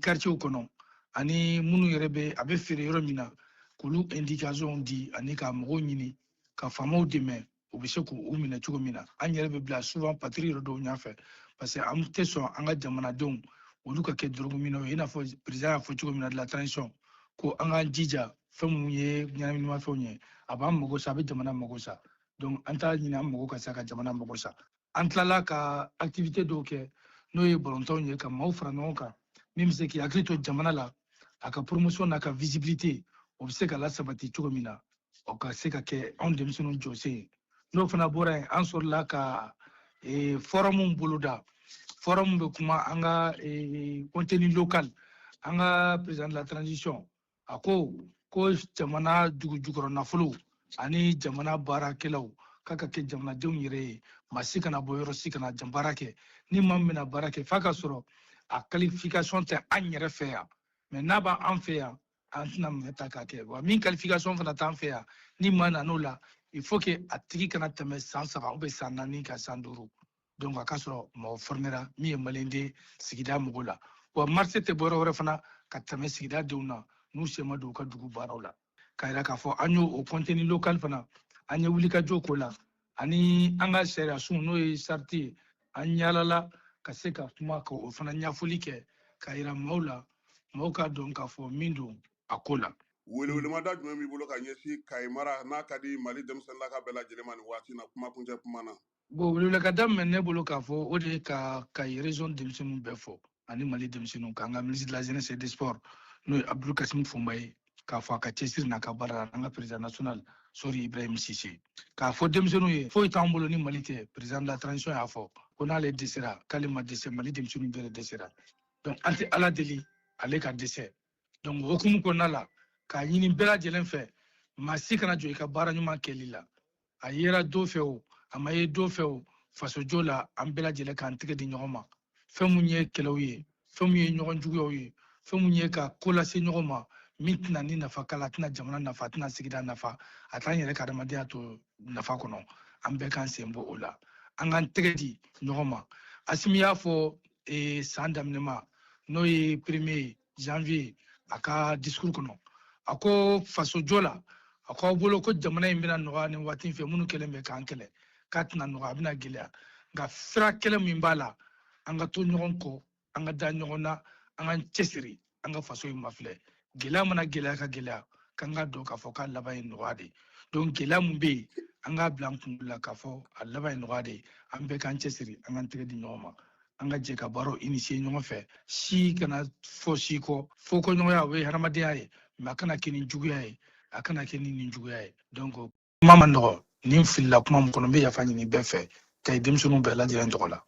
quartier kɔnɔ, ani minnu yɛrɛ bɛ a bɛ feere yɔrɔ min na, k'olu indication di, ani ka mɔgɔw ɲini ka faamaw dɛmɛ, u bɛ se k'u minɛ cogo min na. An yɛrɛ bɛ bila souvent patrouille yɔrɔ dɔw ɲɛfɛ, parce que an tɛ sɔn an ka jamanadenw olu ka kɛ drogue minɛw ye. I n'a fɔ président y'a fɔ cogo min na de la transition, ko an k'an jija, fɛn minnu ye ɲɛnaminimafɛnw ye, a b'an mago sa, a bɛ jamana mago sa. Donc an t'a ɲini an mago ka sa ka jamana mago sa. An tilala ka activité dɔw kɛ, n'o ye balontanw ye, ka maaw fara ɲɔgɔn kan min bɛ se k'i hakili to jamana la, a ka promotion n'a ka visibilité o bɛ se ka lasabati cogo min na, o ka se ka kɛ anw denmisɛnninw jɔsen ye. N'o fana bɔra yen, an sɔrɔla ka forum boloda. Forum bɛ kuma an ka contenu local. An ka président de la transition a ko ko jamana dugu jukɔrɔ nafolo ani jamana baarakɛlaw k'a ka kɛ jamanadenw yɛrɛ ye, maa si kana bɔ yɔrɔ si kana jan baara kɛ. Ni maa min bɛna baara kɛ, f'a ka sɔrɔ a qualification tɛ an yɛrɛ fɛ yan. Mais n'a b'an fɛ yan, an tɛna maa ta k'a kɛ. Wa min qualification fana t'an fɛ yan, ni maa nan'o la, il faut que a ka se ka formation kɛ. Il faut que a tigi kana tɛmɛ san 3 ou bien san 4 ka san 5. Donc a ka sɔrɔ mɔgɔ formera min ye maliyɛnden sigida mɔgɔw la. Wa marché tɛ bɔ yɔrɔ wɛrɛ fana ka tɛmɛ sigida denw na n'u sen ma don u ka dugu baaraw la. K'a yira k'a fɔ an y'o o contenu local fana, an ye wulikajɔ k'o la, ani an ka sariya sun, n'o ye charte ye, an yaalala ka se ka kuma ka o fana ɲɛfɔli kɛ k'a yira maaw la, maaw k'a dɔn k'a fɔ min don a ko la. Welewelemada jumɛn b'i bolo ka ɲɛsin Kayi mara n'a ka di Mali denmisɛnninlaka bɛɛ lajɛlen ma nin waati na, kuma kuncɛ kuma na? Bon, welewelekada min bɛ ne bolo k'a fɔ, o de ye ka Kayi région denmisɛnninw bɛɛ fɔ ani Mali denmisɛnninw, k'an ka ministre de la jeunesse et des sports, n'o ye Abdul Kasim Fomba ye, k'a fɔ a ka cɛsiri n'a ka baara la, an ka président national Sori Ibrahim Sise, k'a fɔ denmisɛnninw ye foyi t'an bolo ni Mali tɛ. Président de la transition y'a fɔ ko n'ale dɛsɛra, k'ale ma dɛsɛ, Mali denmisɛnninw bɛɛ de dɛsɛra. Donc an tɛ Ala deli ale ka dɛsɛ. Donc o hukumu kɔnɔna la, k'a ɲini bɛɛ lajɛlen fɛ, maa si kana jɔ i ka baara ɲuman kɛli la. A yera dɔ fɛ o, a ma ye dɔ fɛ o, fasojɔ la, an bɛɛ lajɛlen k'an tɛgɛ di ɲɔgɔn ma. Fɛn mun ye kɛlɛw ye, fɛn mun ye ɲɔgɔn juguyaw ye, fɛn mun ye ka ko lase ɲɔgɔn ma min tɛna ni nafa k'a la, a tɛna jamana nafa, a tɛna sigida nafa, a t'an yɛrɛ ka adamadenya to nafa kɔnɔ, an bɛɛ k'an sen bɔ o la, an k'an tɛgɛ di ɲɔgɔn ma. Asimi y'a fɔ san daminɛ ma, n'o ye 1er janvier, a ka discours kɔnɔ, a ko fasojɔ la, a ko aw bolo ko jamana in bɛna nɔgɔya nin waati in fɛ, minnu kɛlen bɛ k'an kɛlɛ, k'a tɛna nɔgɔya, a bɛna gɛlɛya, nka sira kɛlɛ min b'a la, an ka to ɲɔgɔn kɔ, an ka da ɲɔgɔn na, an k'an cɛsiri, an ka faso in mafilɛ. Gɛlɛya mana gɛlɛya ka gɛlɛya, k'an ka dɔn k'a fɔ k'a laban ye nɔgɔya de ye. Donc gɛlɛya mun bɛ yen, an k'a bila an kunkolo la k'a fɔ a laban ye nɔgɔya de ye. An bɛɛ k'an cɛsiri, an k'an tɛgɛ di ɲɔgɔn ma, an ka jɛ ka baaraw initier ɲɔgɔn fɛ. Si kana fɔ si kɔ, fɔkɔɲɔgɔnya o ye hadamadenya ye, mais a kana kɛ ni juguya ye, a kana kɛ ni nin juguya ye. Donc kuma ma nɔgɔ, ni n filila kuma min kɔnɔ, n bɛ yafa ɲini bɛɛ fɛ, Kayi denmisɛnninw bɛɛ lajɛlen tɔgɔ la.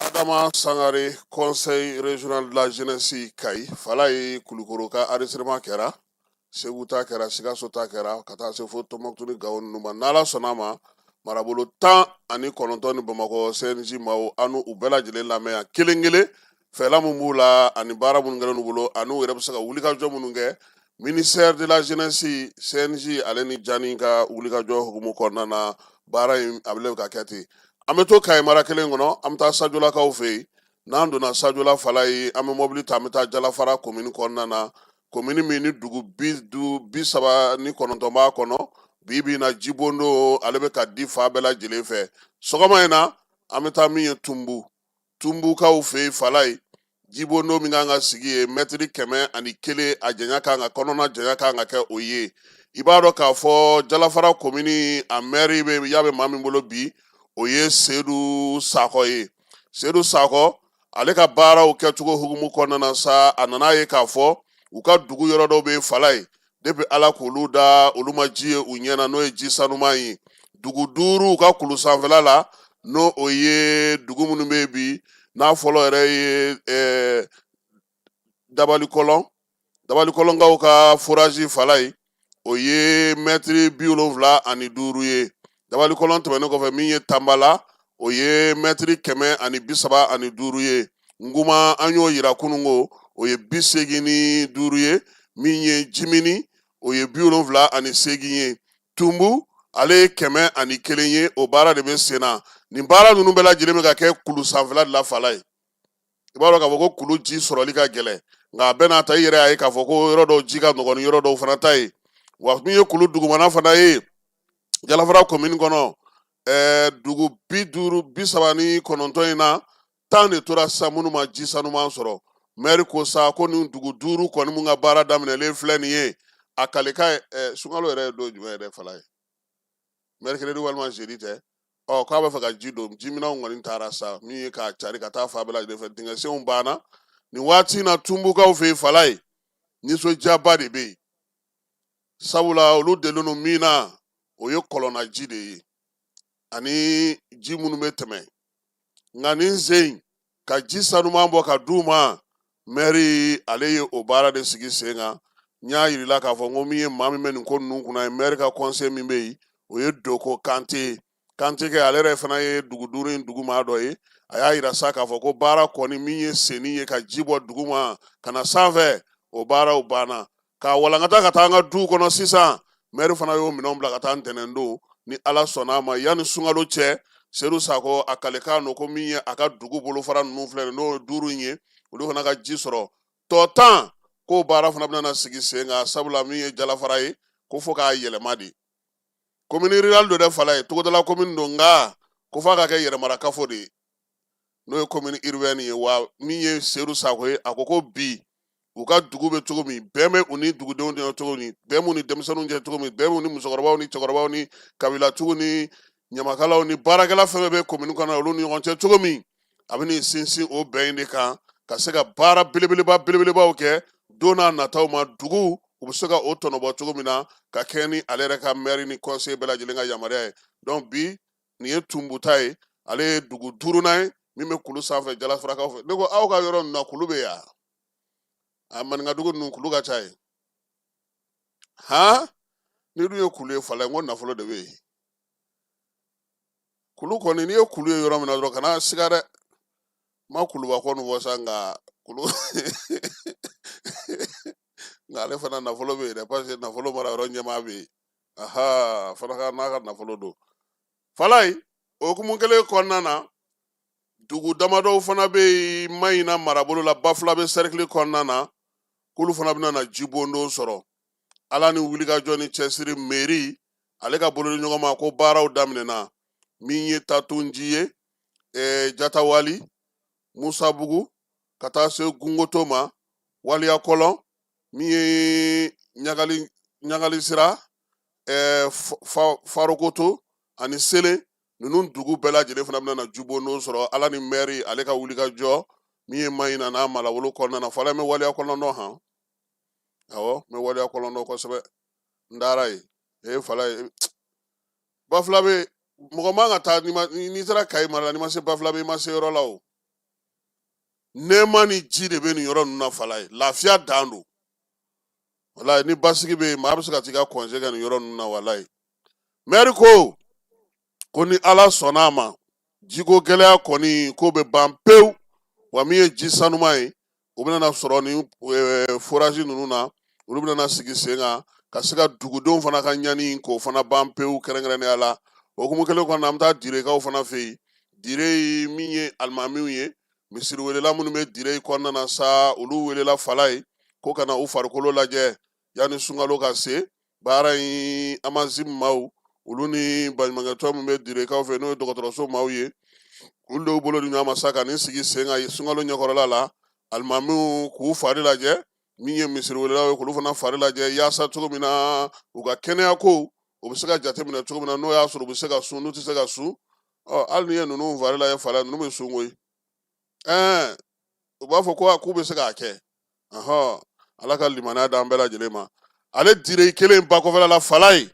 Adama Sangare, conseil régional de la jeunesse Kayi. Fala ye Kulukoro ka enregistrement kɛra, Segu ta kɛra, Sikaso ta kɛra, ka taa se fo Tɔnbɔkutu ni Gawo ninnu ma. N'Ala sɔnna a ma, marabolo 19 ni Bamakɔ CNJ maaw, an n'u bɛɛ lajɛlen lamɛn yan kelen kelen, fɛla mun b'u la ani baara minnu kɛlen n'u bolo, ani u yɛrɛ bɛ se ka wulikajɔ minnu kɛ ministère de la jeunesse, CNJ ale ni Jani ka wulikajɔ hukumu kɔnɔna na. Baara in a bɛ ka kɛ ten. An bɛ to Kayi mara kelen kɔnɔ, an bɛ taa Sajolakaw fɛ yen. N'an donna Sajola Fala ye, an bɛ mɔbili ta, an bɛ taa Jalafara komini kɔnɔna na, komini min ni dugu 39 b'a kɔnɔ. Bi bi in na, jibondo ale bɛ ka di fan bɛɛ lajɛlen fɛ. Sɔgɔma in na, an bɛ taa min ye Tunbu, Tunbukaw fɛ yen Fala ye, jibondo min kan ka sigi ye mɛtiri 101, a janya kan ka kɔnɔna janya kan ka kɛ o ye. I b'a dɔn k'a fɔ Jalafara komini, a mɛri bɛ ya bɛ maa min bolo bi, o ye Sedu Sakɔ ye. Sedu Sakɔ, ale ka baaraw kɛcogo hukumu kɔnɔna na sa, a nana ye k'a fɔ u ka dugu yɔrɔ dɔw bɛ Fala ye, depuis Ala k'olu da, olu ma ji ye u ɲɛ na, n'o ye ji sanuman ye. Dugu 5 u ka kulu sanfɛla la, n'o o ye dugu minnu bɛ yen bi, n'a fɔlɔ yɛrɛ ye Dabalikɔlɔn, Dabalikɔlɔnkaw ka forage Fala ye, o ye mɛtiri 75 ye. Dabalikɔlɔn tɛmɛnen kɔfɛ, min ye Tanbala, o ye mɛtiri 135 ye. Nguma, an y'o yira kununko, o ye 85 ye. Min ye Jimini, o ye 78 ye. Tunbu, ale ye 101 ye. O baara de bɛ sen na. Nin baara ninnu bɛɛ lajɛlen bɛ ka kɛ kulu sanfɛla de la Fala ye. I b'a dɔn k'a fɔ ko kulu ji sɔrɔli ka gɛlɛn, nka a bɛɛ n'a ta, i yɛrɛ y'a ye k'a fɔ ko yɔrɔ dɔw ji ka nɔgɔn ni yɔrɔ dɔw fana ta ye. Wa min ye kulu dugumana fana ye Jalafara komini kɔnɔ, dugu 50, 39 in na, 10 de tora sisan minnu ma ji sanuman sɔrɔ. Mɛri ko sa ko nin dugu 5 kɔni mun ka baara daminɛlen filɛ nin ye, a kalekan ye sunkalo yɛrɛ ye don jumɛn yɛrɛ Fala ye, mercredi walima jeudi tɛ? Ɔ, k'a b'a fɛ ka ji don, jiminɛnw kɔni taara sa, min ye k'a cari ka taa fan bɛɛ lajɛlen fɛ, dingɛsenw banna nin waati in na. Tunbukaw fɛ yen Fala ye, nisɔndiyaba de bɛ yen, sabula olu delilen don min na, o ye kɔlɔnnaji de ye ani ji minnu bɛ tɛmɛ. Nka nin sen ka ji sanuman bɔ ka d'u ma, mɛri ale ye o baara de sigi sen kan. N y'a yirila k'a fɔ n ko min ye maa min bɛ nin ko ninnu kunna ye, mɛri ka conseiller min bɛ yen, o ye Doko Kante. Kante kɛ, ale yɛrɛ fana ye dugu 5 in dugu maa dɔ ye. A y'a yira sa k'a fɔ ko baara kɔni min ye senni ye ka ji bɔ dugu ma ka na sanfɛ, o baaraw banna. K'a walankata ka taa an ka duw kɔnɔ sisan, Mɛri fana y'o minɛnw bila ka taa ntɛnɛn don. Ni Ala sɔnna a ma, yanni sunkalo cɛ, Sedu Sakɔ a kalekan don ko min ye a ka dugu bolofara ninnu filɛ nin, n'o ye 5 in ye, olu fana ka ji sɔrɔ. Tɔ 10 k'o baara fana bɛna sigi sen kan, sabula min ye Jalafara ye, ko fo k'a yɛlɛma de. Commune rurale don dɛ, Falaye, togodala commune don, nka ko f'a ka kɛ yɛrɛmarakafo de ye, n'o ye commune urbaine ye. Wa min ye Sedu Sakɔ ye, a ko ko bi u ka dugu bɛ cogo min, bɛn bɛ u ni dugudenw cɛ cogo min, bɛn b'u ni denmisɛnninw cɛ cogo min, bɛn b'u ni musokɔrɔbaw ni cɛkɔrɔbaw ni kabilatigiw ni ɲamakalaw ni baarakɛla fɛn fɛn bɛ commune kɔnɔ, olu ni ɲɔgɔn cɛ cogo min, a bɛ n'i sinsin o bɛn in de kan ka se ka baara belebeleba belebelebaw kɛ don n'a nataw ma, dugu u bɛ se ka o tɔnɔbɔ cogo min na, ka kɛɲɛ ni ale yɛrɛ ka maire ni conseil bɛɛ lajɛlen ka yamaruya ye. Donc bi nin ye Tunbuta ye, ale ye dugu duurunan ye min bɛ kulu sanfɛ Jalafarakaw fɛ. Ne ko aw ka yɔrɔ ninnu na, kulu bɛ yan a maninkadugu ninnu, kulu ka ca yen han. N'i dun ye kulu ye, Falaye, n ko nafolo de bɛ yen. Kulu kɔni, n'i ye kulu ye yɔrɔ min na dɔrɔn, kana siga dɛ. Ma kuluba kɔni fɔ sa, nka kulu, nka ale fana nafolo bɛ yen dɛ, parce que nafolo mara yɔrɔ ɲɛmaa bɛ yen. Aha, fana ka n'a ka nafolo don. Falaye, o hukumu kelen kɔnɔna na, dugu damadɔw fana bɛ yen Mayina marabolo la, Bafulabe sɛrikili kɔnɔna na, k'olu fana bɛna na jibondon sɔrɔ. Ala ni wulikajɔ ni cɛsiri, mairie ale ka bolodi ɲɔgɔn ma ko baaraw daminɛna. Min ye Tatunji ye, Jatawali, Musabugu, ka taa se Gungoto ma, Waliyakɔlɔn, min ye ɲagali ɲagali sira, Farokoto ani Sele, ninnu dugu bɛɛ lajɛlen fana bɛna na jibondon sɔrɔ. Ala ni mɛri ale ka wulikajɔ min ye Mayina n'a marabolo kɔnɔna na. Falaye, n bɛ Waliyakɔlɔn dɔn han. Awɔ, n bɛ Waliyakɔlɔn dɔn kosɛbɛ, n taara yen. Ee Falaye, Bafulabe, mɔgɔ man ka taa n'i taara Kayi mara la, n'i ma se Bafulabe, i ma se yɔrɔ la. O nɛɛma ni ji de bɛ nin yɔrɔ ninnu na. Falaye, lafiya dan don. Walayi, ni basigi bɛ yen, maa bɛ se ka t'i ka congé kɛ nin yɔrɔ ninnu na. Walayi, mɛri ko ni Ala sɔnna a ma, jiko gɛlɛya kɔni ko bɛ ban pewu. Wa min ye ji sanuma ye, o bɛna na sɔrɔ ni forage ninnu na, olu bɛna na sigi sen kan ka se ka dugudenw fana ka ɲani k'o fana ban pewu kɛrɛnkɛrɛnnenya la. O hukumu kelen kɔnɔna, an bɛ taa Direkaw fana fɛ yen. Dire, min ye alimamiw ye, misiri welela minnu bɛ Dire kɔnɔna na sa, olu welela Falaye ko ka na u farikolo lajɛ yanni sunkalo ka se. Baara in, Amazim maaw, olu ni baɲumankɛtɔn min bɛ Direkaw fɛ, n'o ye dɔgɔtɔrɔso maaw ye, olu de y'u bolo di ɲɔgɔn ma sa ka nin sigi sen kan sunkalo ɲɛkɔrɔla la, alimamiw k'u fari lajɛ, min ye misiri welelaw ye k'olu fana fari lajɛ, yaasa cogo min na u ka kɛnɛya ko o bɛ se ka jateminɛ cogo min na, n'o y'a sɔrɔ u bɛ se ka sun, n'u tɛ se ka sun. Ɔ hali n'i ye ninnu fari lajɛ, Falaye, ninnu bɛ sun koyi. U b'a fɔ ko k'u bɛ se k'a kɛ. Ɔhɔn, Ala ka limaniya d'an bɛɛ lajɛlen ma. Ale Dire kelen bakɔfɛla la, Falaye,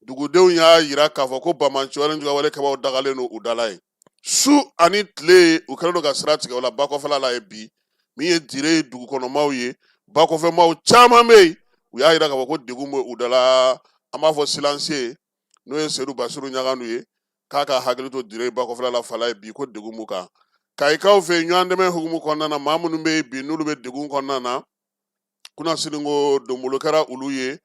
dugudenw y'a yira k'a fɔ ko banbaanciwale jugawale kɛbaaw dagalen don u da la yen su ani tile. U kɛlen don ka sira tigɛ o la bakɔfɛla la ye. Bi, min ye Dire dugukɔnɔmaw ye, bakɔfɛmaw caman bɛ yen, u y'a yira k'a fɔ ko degun bɛ u da la. An b'a fɔ silencieux, n'o ye Sedu Basiru Ɲagandu ye, k'a ka hakili to Dire bakɔfɛla la. Falaye, bi ko degun b'u kan Kayikaw fɛ yen. Ɲɔgɔn dɛmɛ hukumu kɔnɔna na, maa minnu bɛ yen bi n'olu bɛ degun kɔnɔna na, kunasini ko donbolo kɛra olu ye,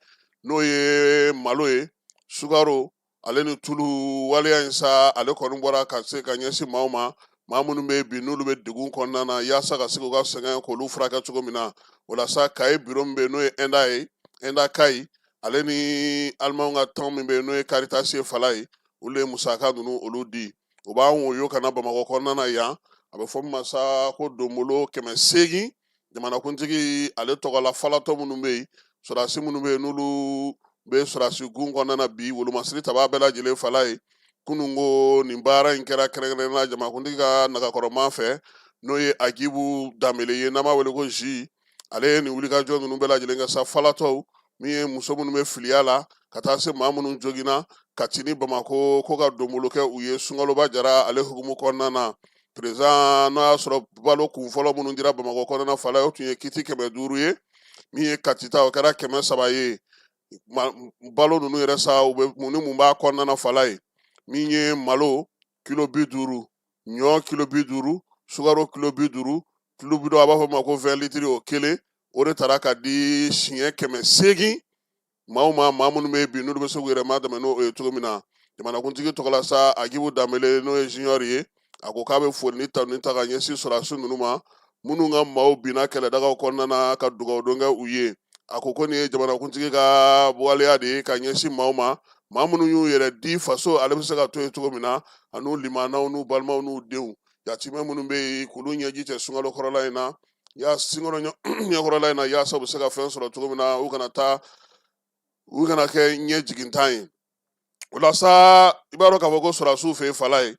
n'o ye malo ye, sukaro ale ni tulu. Waleya in sa, ale kɔni bɔra ka se ka ɲɛsin maaw ma, maa minnu bɛ bi n'olu bɛ degun kɔnɔna na, yaasa ka se k'u ka sɛgɛn k'olu furakɛ cogo min na. O la sa, Kayi biro min bɛ yen, n'o ye ENDA ye, ENDA Kayi, ale ni alimanw ka tɔn min bɛ yen, n'o ye Caritas ye, Falaye, olu ye musaka ninnu olu di. O b'an woyo ka na Bamakɔ kɔnɔna na yan. A bɛ fɔ min ma sa ko donbolo 800 jamanakuntigi ale tɔgɔ la, falatɔ minnu bɛ yen, sɔrɔdasi minnu bɛ yen n'olu bɛ sɔrɔdasi gun kɔnɔna na bi, wolomasiri tabaa bɛɛ lajɛlen. Falaye, kunun ko nin baara in kɛra kɛrɛnkɛrɛnnenya la jamanakuntigi ka nagakɔrɔma fɛ, n'o ye Agibu Danbele ye, n'an b'a wele ko Zi. Ale ye nin wulikajɔ ninnu bɛɛ lajɛlen kɛ sa, falatɔw, min ye muso minnu bɛ filiya la, ka taa se maa minnu joginna Kati ni Bamakɔ, ko ka donbolo kɛ u ye sunkaloba jara ale hukumu kɔnɔna na. Président, n'o y'a sɔrɔ balo kun fɔlɔ minnu dira Bamakɔ kɔnɔna, Falaye, o tun ye kiti 500 ye. Min ye Kati ta, o kɛra 300 ye. Balo ninnu yɛrɛ sa, u bɛ mun ni mun b'a kɔnɔna na? Falaye, min ye malo kilo 50, ɲɔ kilo 50, sukaro kilo 50, tulu bidɔn, a b'a fɔ ma ko 20 litiri, o kelen, o de taara ka di siɲɛ 800. Maaw ma, maa minnu bɛ bi, n'olu bɛ se k'u yɛrɛ ma dɛmɛ n'o ye cogo min na. Jamanakuntigi tɔgɔla sa, Agibu Danbele, n'o ye junior ye, a ko k'a bɛ foli ni tanuni ta ka ɲɛsin sɔrɔdasi ninnu ma, minnu ka maaw binna kɛlɛdagaw kɔnɔna na, ka dugawudon kɛ u ye. A ko ko nin ye jamanakuntigi ka waleya de ye ka ɲɛsin maaw ma, maa minnu y'u yɛrɛ di faso ale bɛ se ka to yen cogo min na, an'u limanaw n'u balimaw n'u denw, yatimɛ minnu bɛ yen, k'olu ɲɛji cɛ sunkalo kɔrɔla in na, ya sunkalo ɲɛkɔrɔla in na, yaasa u bɛ se ka fɛn sɔrɔ cogo min na, u kana taa, u kana kɛ ɲɛ jigintan ye. O la sa, i b'a dɔn k'a fɔ ko sɔrɔdasiw fɛ yen, fala ye,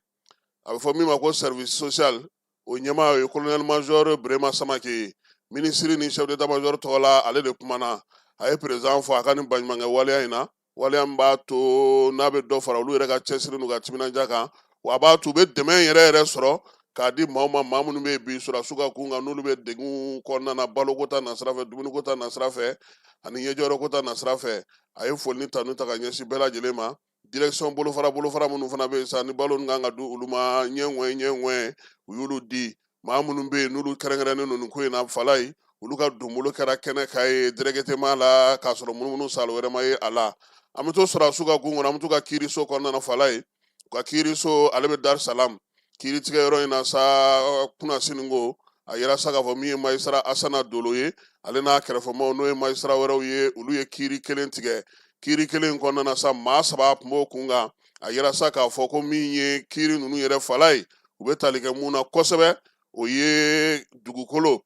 a bɛ fɔ min ma ko service social, o ɲɛmaa, o ye colonel major Burema Samake ye. Minisiri ni chef d'état major tɔgɔ la, ale de kumana. A ye président fo a ka nin baɲumankɛ waleya in na, waleya min b'a to n'a bɛ dɔ fara olu yɛrɛ ka cɛsiri n'u ka timinandiya kan, wa a b'a to u bɛ dɛmɛ yɛrɛ yɛrɛ sɔrɔ k'a di maaw ma, maa minnu bɛ yen bi sɔrɔdasiw ka kun kan, n'olu bɛ degun kɔnɔna na, baloko ta nasira fɛ, dumuniko ta nasira fɛ, ani ɲɛjɔyɔrɔko ta nasira fɛ. A ye foli ni tanu ta ka ɲɛsin bɛɛ lajɛlen ma. Direction bolofara bolofara minnu fana bɛ yen sa, ni balo kan ka di olu ma, ɲɛ ŋɔɛ ɲɛ ŋɔɛ, u y'olu di. Maa minnu bɛ yen, n'olu kɛrɛnkɛrɛnnen don nin ko in na, fala ye, olu ka donbolo kɛra kɛnɛ kan ye directement la, k'a sɔrɔ munumunu salo wɛrɛ ma ye a la. An bɛ to sɔrɔdasiw ka gun kɔnɔ, an bɛ to ka kiiriso kɔnɔna na, fala ye. U ka kiiriso, ale bɛ Dar Salam. Kiiri tigɛ yɔrɔ in na sa, kunasini ko a yira sa k'a fɔ min ye magistrat Asana Dolo ye, ale n'a kɛrɛfɛmaw, n'o ye magistrat wɛrɛw ye, olu ye kiiri kelen tigɛ. Kiiri kelen in kɔnɔna na sa, maa saba tun b'o kun kan. A yira sa k'a fɔ ko min ye kiiri ninnu yɛrɛ, fala ye, u bɛ tali kɛ mun na kosɛbɛ, o ye dugukolo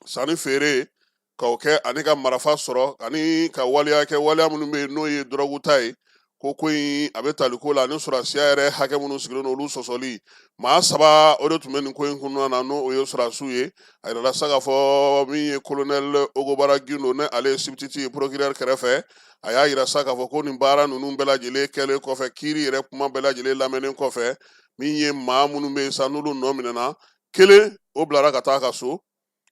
sanni feere k'o kɛ, ani ka marafa sɔrɔ, ani ka waleya kɛ, waleya minnu bɛ yen n'o ye dɔrɔgu ta ye. Ko in a bɛ tali ko la ani sɔrɔdasiya yɛrɛ hakɛ minnu sigilen don, olu sɔsɔli. Maa saba, o de tun bɛ nin ko in kɔnɔna na, n'o ye sɔrɔdasiw ye. A yirala sa k'a fɔ min ye colonel Ogobara Gindo, ne ale ye substitut ye procureur kɛrɛfɛ, a y'a yira sa k'a fɔ ko nin baara ninnu bɛɛ lajɛlen kɛlen kɔfɛ, kiiri yɛrɛ kuma bɛɛ lajɛlen lamɛnnen kɔfɛ, min ye maa minnu bɛ yen sa, n'olu nɔ minɛna, kelen o bilara ka taa ka so,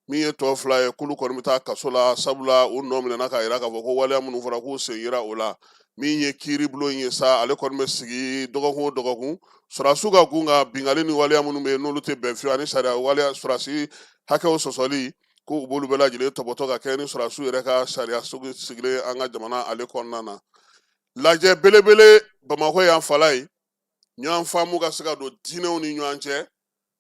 min ye tɔ fila ye, k'olu kɔni bɛ taa kaso la, sabula u nɔ minɛna k'a yira k'a fɔ ko waleya minnu fɔra, k'u sen yira o la. Min ye kiiri bulon ye sa, ale kɔni bɛ sigi dɔgɔkun o dɔgɔkun. Sɔrɔdasiw ka kun kan binkanni ni waleya minnu bɛ yen, n'olu tɛ bɛn fiyewu ani sariya waleya, sɔrɔdasi hakɛw sɔsɔli, ko u b'olu bɛɛ lajɛlen tɔpɔtɔ ka kɛ ni sɔrɔdasiw yɛrɛ ka sariya sigilen an ka jamana ale kɔnɔna na. Lajɛ belebele Bamakɔ yan, fala ye, ɲɔgɔn faamu ka se ka don diinɛw ni ɲɔgɔn cɛ,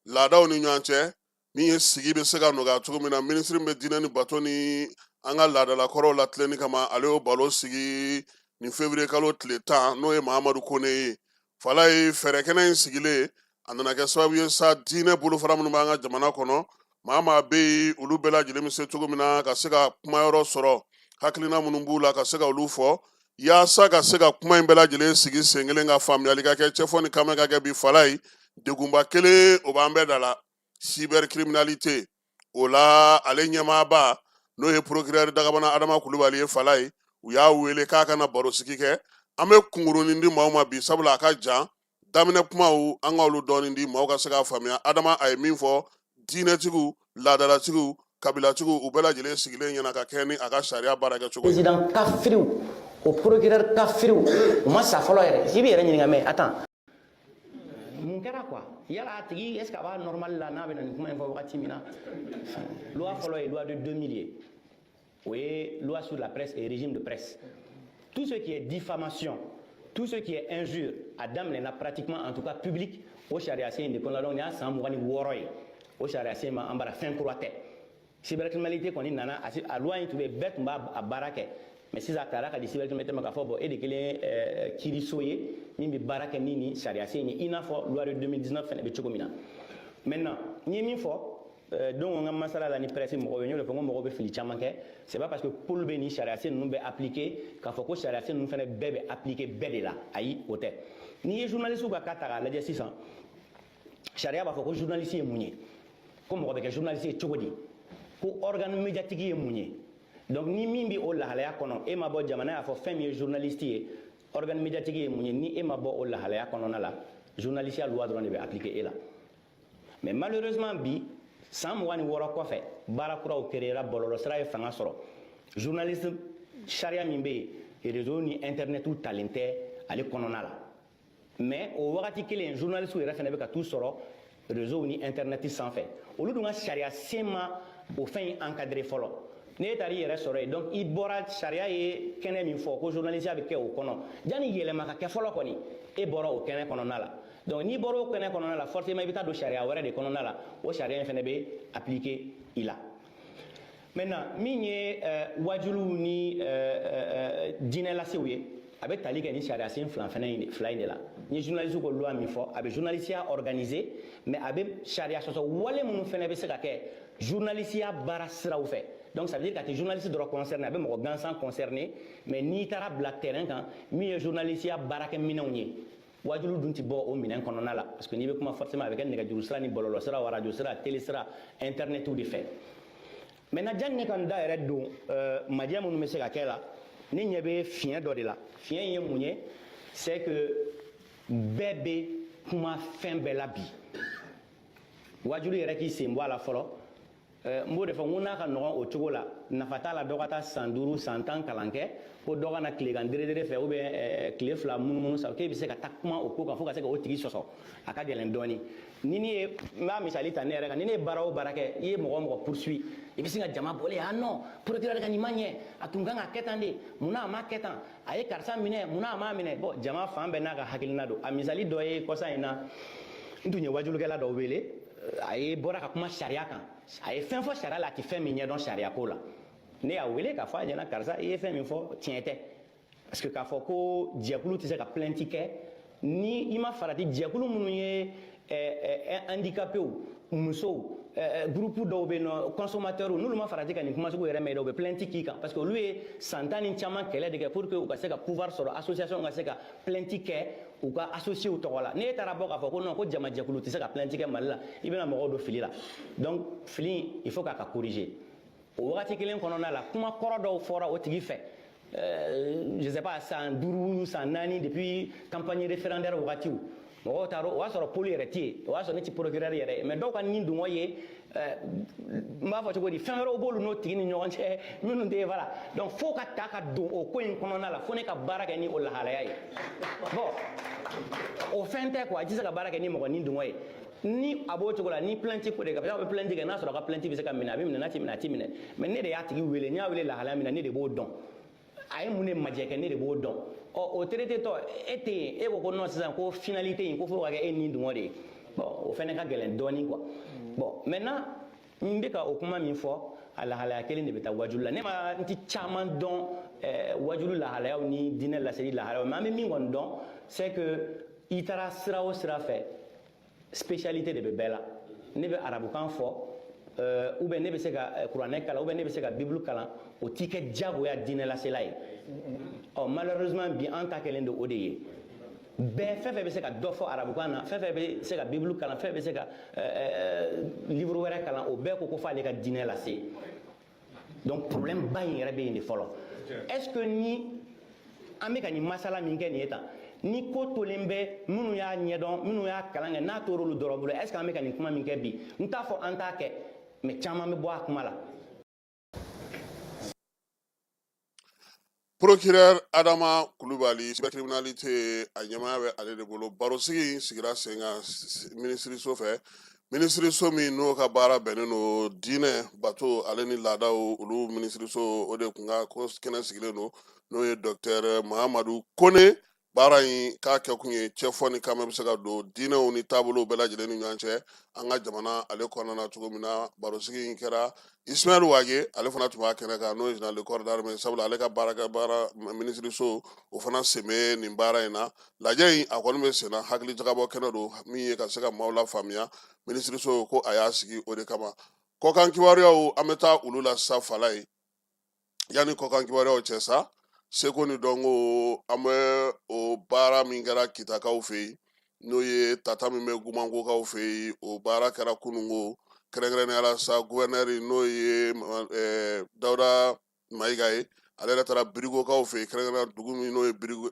laadaw ni ɲɔgɔn cɛ, min ye sigi bɛ se ka nɔgɔya cogo min na. Minisiri bɛ diinɛ ni bato ni an ka laadalakɔrɔw latilenni kama, ale y'o baro sigi nin février kalo tile 10, n'o ye Mahamadu Kone ye. Fala ye, fɛɛrɛ kɛnɛ in sigilen, a nana kɛ sababu ye sa, diinɛ bolofara minnu b'an ka jamana kɔnɔ, maa maa bɛ yen, olu bɛɛ lajɛlen bɛ se cogo min na ka se ka kumayɔrɔ sɔrɔ, hakilina minnu b'u la, ka se ka olu fɔ, yaasa ka se ka kuma in bɛɛ lajɛlen sigi sen kelen, ka faamuyali ka kɛ, cɛfɔ ni kanbɛn ka kɛ. Bi, fala ye, degunba kelen o b'an bɛɛ da la, cybercriminalité. O la, ale ɲɛmaaba, n'o ye procureur Dagabana Adama Kulubali ye, fala ye, u y'a wele k'a ka na barosigi kɛ. An bɛ kunkurunin di maaw ma bi, sabula a ka jan. Daminɛ kumaw, an ka olu dɔɔnin di maaw ka se k'a faamuya. Adama, a ye min fɔ diinɛtigiw, laadalatigiw, kabilatigiw, u bɛɛ lajɛlen sigilen ɲɛna ka kɛ ni a ka sariya baara kɛcogo ye. Président kafiriw, o procureur kafiriw, u ma sa fɔlɔ yɛrɛ. I b'i yɛrɛ ɲininka, mais attends, mun kɛra quoi? Yala a tigi, est ce que a b'a normal la n'a bɛ na nin kuma in fɔ wagati min na? Loi fɔlɔ ye loi de 2000 ye, o ye loi sur la presse et régime de presse. Tout ce qui est diffamation, tout ce qui est injure, a daminɛna pratiquement, en tout cas public, o sariya sen in de kɔnɔ. Donc nin y'a san 26 ye o sariya sen ma an bara, fɛn kura tɛ. Cybercriminalité kɔni nana, a loi in tun bɛ, bɛɛ tun b'a baara kɛ, mais sisan a taara ka di cybercriminalité ma k'a fɔ bon, e de kelen kiiriso ye min bɛ baara kɛ ni nin sariya sen ye, i n'a fɔ loi de 2019 fɛnɛ bɛ cogo min na. Maintenant, n ye min fɔ donc n ka masala la ni presse mɔgɔw ye, n y'o de fɔ, n ko mɔgɔw bɛ fili caman kɛ. C'est pas parce que pôle bɛ nin sariya sen ninnu bɛ appliquer k'a fɔ ko sariya sen ninnu fɛnɛ bɛɛ bɛ appliquer bɛɛ de la. Ayi, o tɛ. N'i ye journaliste ka cas ta k'a lajɛ sisan, sariya b'a fɔ ko journaliste ye mun ye, ko mɔgɔ bɛ kɛ journaliste ye cogo di, ko organe médiatique ye mun ye. Donc ni min bɛ o lahalaya kɔnɔ, e ma bɔ, jamana y'a fɔ fɛn min ye journaliste ye, organe médiatique ye mun ye, ni e ma bɔ o lahalaya kɔnɔna la, journaliste ya loi dɔrɔn de bɛ appliquer e la. Mais malheureusement, bi, san 26 kɔfɛ, baara kuraw créera, bɔlɔlɔsira ye fanga sɔrɔ. Journaliste sariya min bɛ yen, réseau ni internet talen tɛ ale kɔnɔna la. Mais o wagati kelen, journaliste yɛrɛ fana bɛ ka t'u sɔrɔ réseau ni internet sanfɛ. Olu dun ka sariya sen ma o fɛn in encadré fɔlɔ. N'e taara i yɛrɛ sɔrɔ yen, donc i bɔra sariya ye kɛnɛ min fɔ ko journalisiya bɛ kɛ o kɔnɔ, janni yɛlɛma ka kɛ fɔlɔ kɔni, e bɔra o kɛnɛ kɔnɔna la. Donc n'i bɔra o kɛnɛ kɔnɔna la, forcément i bɛ taa don sariya wɛrɛ de kɔnɔna la, o sariya in fana bɛ appliquer i la. Maintenant, min ye wajuliw ni diinɛ lasew ye, a bɛ tali kɛ ni sariya sen fila fana in fila in de la. N ye journaliste ko loi min fɔ, a bɛ journalisiya organiser, mais a bɛ sariya sɔsɔ wale minnu fana bɛ se ka kɛ journalisiya baara siraw fɛ. Donc ça veut dire k'a tɛ journaliste dɔrɔn concerné, a bɛ mɔgɔ gansan concerné. Mais n'i taara bila terrain kan, min ye journalisiya baarakɛminɛnw ye, wajulu dun ti bɔ o minɛn kɔnɔna la, parce que n'i bɛ kuma, forcément a bɛ kɛ nɛgɛjuru sira ni bɔlɔlɔ sira, radio sira, télé sira, internet de fɛ. Maintenant, janni ne ka n da yɛrɛ don majɛ minnu bɛ se ka kɛ la, ne ɲɛ bɛ fiɲɛ dɔ de la. Fiɲɛ in ye mun ye? C'est que bɛɛ bɛ kuma fɛn bɛɛ la bi. Wajulu yɛrɛ k'i sen bɔ a la fɔlɔ. N b'o de fɔ, n ko n'a ka nɔgɔn o cogo la, nafa t'a la dɔ ka taa san 5, san 10 kalan kɛ, ko dɔ ka na tilegan deredere fɛ ou bien tile 2 munumunu sa, k'e bɛ se ka taa kuma o ko kan fo ka se ka o tigi sɔsɔ, a ka gɛlɛn dɔɔni. Ni ne ye, n b'a misali ta ne yɛrɛ kan, ni ne ye baara o baara kɛ, i ye mɔgɔ o mɔgɔ poursuit, i bɛ sin ka jama bɔlen: ah non, procureur ka nin ma ɲɛ, a tun kan ka kɛ tan de, munna a ma kɛ tan? A ye karisa minɛ, munna a m'a minɛ? Bon, jama fan bɛɛ n'a ka hakilina don. A misali dɔ ye, kɔsa in na, n tun ye wajulikɛla dɔ wele, a ye bɔra ka kuma sariya kan, a ye fɛn fɔ sariya la, a tɛ fɛn min ɲɛdɔn sariya ko la. Ne y'a wele k'a fɔ a ɲɛna: karisa, i ye fɛn min fɔ, tiɲɛ tɛ, parce que k'a fɔ ko jɛkulu tɛ se ka plainte kɛ, ni i ma farati, jɛkulu minnu ye handicapéw, musow, groupe dɔw bɛ yen nɔ, consommateurs, n'olu ma farati ka nin kuma sugu yɛrɛ mɛn, u bɛ plainte k'i kan, parce que olu ye san 10 ni caman kɛlɛ de kɛ pour que u ka se ka pouvoir sɔrɔ, association ka se ka plainte kɛ u ka associés tɔgɔ la. N'e taara bɔ k'a fɔ ko non, ko jamajɛkulu tɛ se ka plainte kɛ Mali la, i bɛna mɔgɔw don fili la. Donc fili, il faut k'a ka corriger. O wagati kelen kɔnɔna la, kuma kɔrɔ dɔw fɔra o tigi fɛ, je sais pas, san 5, san 4, depuis campagne référendaire wagatiw, mɔgɔw taara, o y'a sɔrɔ pôle yɛrɛ tɛ yen, o y'a sɔrɔ ne ti procureur yɛrɛ ye, mais dɔw ka nin dungɔ ye, n b'a fɔ cogo di, fɛn wɛrɛw b'olu n'o tigi ni ɲɔgɔn cɛ minnu tɛ. Voilà, donc fo ka ta ka don o ko in kɔnɔna la, fo ne ka baara kɛ ni o lahalaya ye. Bon, o fɛn tɛ quoi, i tɛ se ka baara kɛ ni mɔgɔ ni dungɔ ye. Ni a b'o cogo la, ni plainte ko de ka, a bɛ plainte kɛ, n'a sɔrɔ a ka plainte bɛ se ka minɛ, a bɛ minɛ, n'a ti minɛ, a ti minɛ. Mais ne de y'a tigi wele, n y'a wele lahalaya min na, ne de b'o dɔn. A ye mun de majɛ kɛ, ne de b'o dɔn. Ɔ, o traité tɔ, e tɛ yen, e ko ko non, sisan ko finalité in, ko fo ka kɛ e ni dungɔ de ye. Bon, o fɛnɛ ka gɛlɛn dɔɔni quoi. Bon, maintenant, n bɛ ka o kuma min fɔ, a lahalaya kelen de bɛ taa wajulu la. Ne ma, n ti caman dɔn wajulu lahalayaw ni diinɛ laseli lahalayaw, mais an bɛ min kɔni dɔn, c'est que i taara sira o sira fɛ, spécialité de bɛ bɛɛ la. Ne bɛ arabukan fɔ, ou bien ne bɛ se ka kuranɛ kalan, ou bien ne bɛ se ka bibulu kalan, o t'i kɛ diyagoya diinɛ lasela ye. Ɔ, malheureusement, bi an ta kɛlen don o de ye. Bɛɛ, fɛn fɛn bɛ se ka dɔ fɔ arabukan na, fɛn fɛn bɛ se ka bibulu kalan, fɛn bɛ se ka livre wɛrɛ kalan, o bɛɛ ko ko f'ale ka diinɛ lase. Donc problème ba in yɛrɛ bɛ yen de fɔlɔ. Est ce que ni an bɛ ka nin masala min kɛ nin ye tan, ni ko tolen bɛ minnu y'a ɲɛdɔn, minnu y'a kalan kɛ, n'a tor'olu dɔrɔn bolo, est ce que an bɛ ka nin kuma min kɛ bi, n t'a fɔ an t'a kɛ, mais caman bɛ bɔ a kuma la. Procureur Adama Kulubali, cybercriminalité a ɲɛmaaya bɛ ale de bolo. Barosigi sigira sen kan minisiriso fɛ, minisiriso min n'o ka baara bɛnnen don diinɛ bato ale ni laadaw, olu minisiriso o de kun ka ko kɛnɛ sigilen don, n'o ye docteur Mahamadu Kone. Baara in k'a kɛ kun ye cɛfɔ ni kanbɛn bɛ se ka don diinɛw ni taabolow bɛɛ lajɛlen ni ɲɔgɔn cɛ an ka jamana ale kɔnɔna na cogo min na. Barosigi in kɛra, Ismaël Wage ale fana tun b'a kɛnɛ kan, n'o ye général de corps d'armée, sabula ale ka baarakɛ baara minisiriso o fana sen bɛ nin baara in na. Lajɛ in a kɔni bɛ sen na, hakili jagabɔ kɛnɛ don min ye ka se ka maaw lafaamuya. Minisiriso ko a y'a sigi o de kama. Kɔkan kibaruyaw, an bɛ taa olu la sa. Fala ye, yanni kɔkan kibaruyaw cɛ sa, seko ni dɔnko, an bɛ o baara min kɛra Kitakaw fɛ yen, n'o ye tata min bɛ Gumankokaw fɛ yen, o baara kɛra kununko. Kɛrɛnkɛrɛnnenya la sa, guvɛnɛri n'o ye Dawuda Mayiga ye, ale yɛrɛ taara Birigokaw fɛ yen, kɛrɛnkɛrɛnnenya dugu min n'o ye Birigo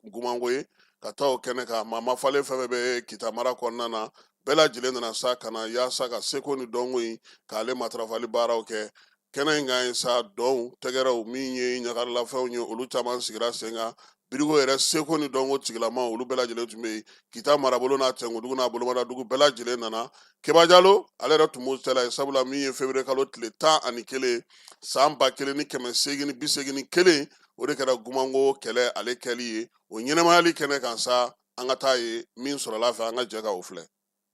Gumanko ye, ka taa o kɛnɛ kan. Maa mafalen fɛn fɛn bɛ Kita mara kɔnɔna na, bɛɛ lajɛlen nana sa ka na yaasa ka seko ni dɔnko in k'ale matarafali baaraw kɛ kɛnɛ in kan. Ye sa, dɔnw, tɛgɛrɛw, min ye ɲagarilafɛnw ye, olu caman sigira sen kan. Birigo yɛrɛ seko ni dɔnko tigilama, olu bɛɛ lajɛlen tun bɛ yen. Kita marabolo n'a tɛnkudugu n'a bolomadadugu bɛɛ lajɛlen nana. Keba Jalo, ale yɛrɛ tun b'o cɛla ye, sabula min ye février kalo tile 11 san 1881, o de kɛra Gumango kɛlɛ ale kɛli ye o ɲɛnɛmayali kɛnɛ kan sa. An ka taa ye min sɔrɔla fɛ, an ka jɛ ka o filɛ.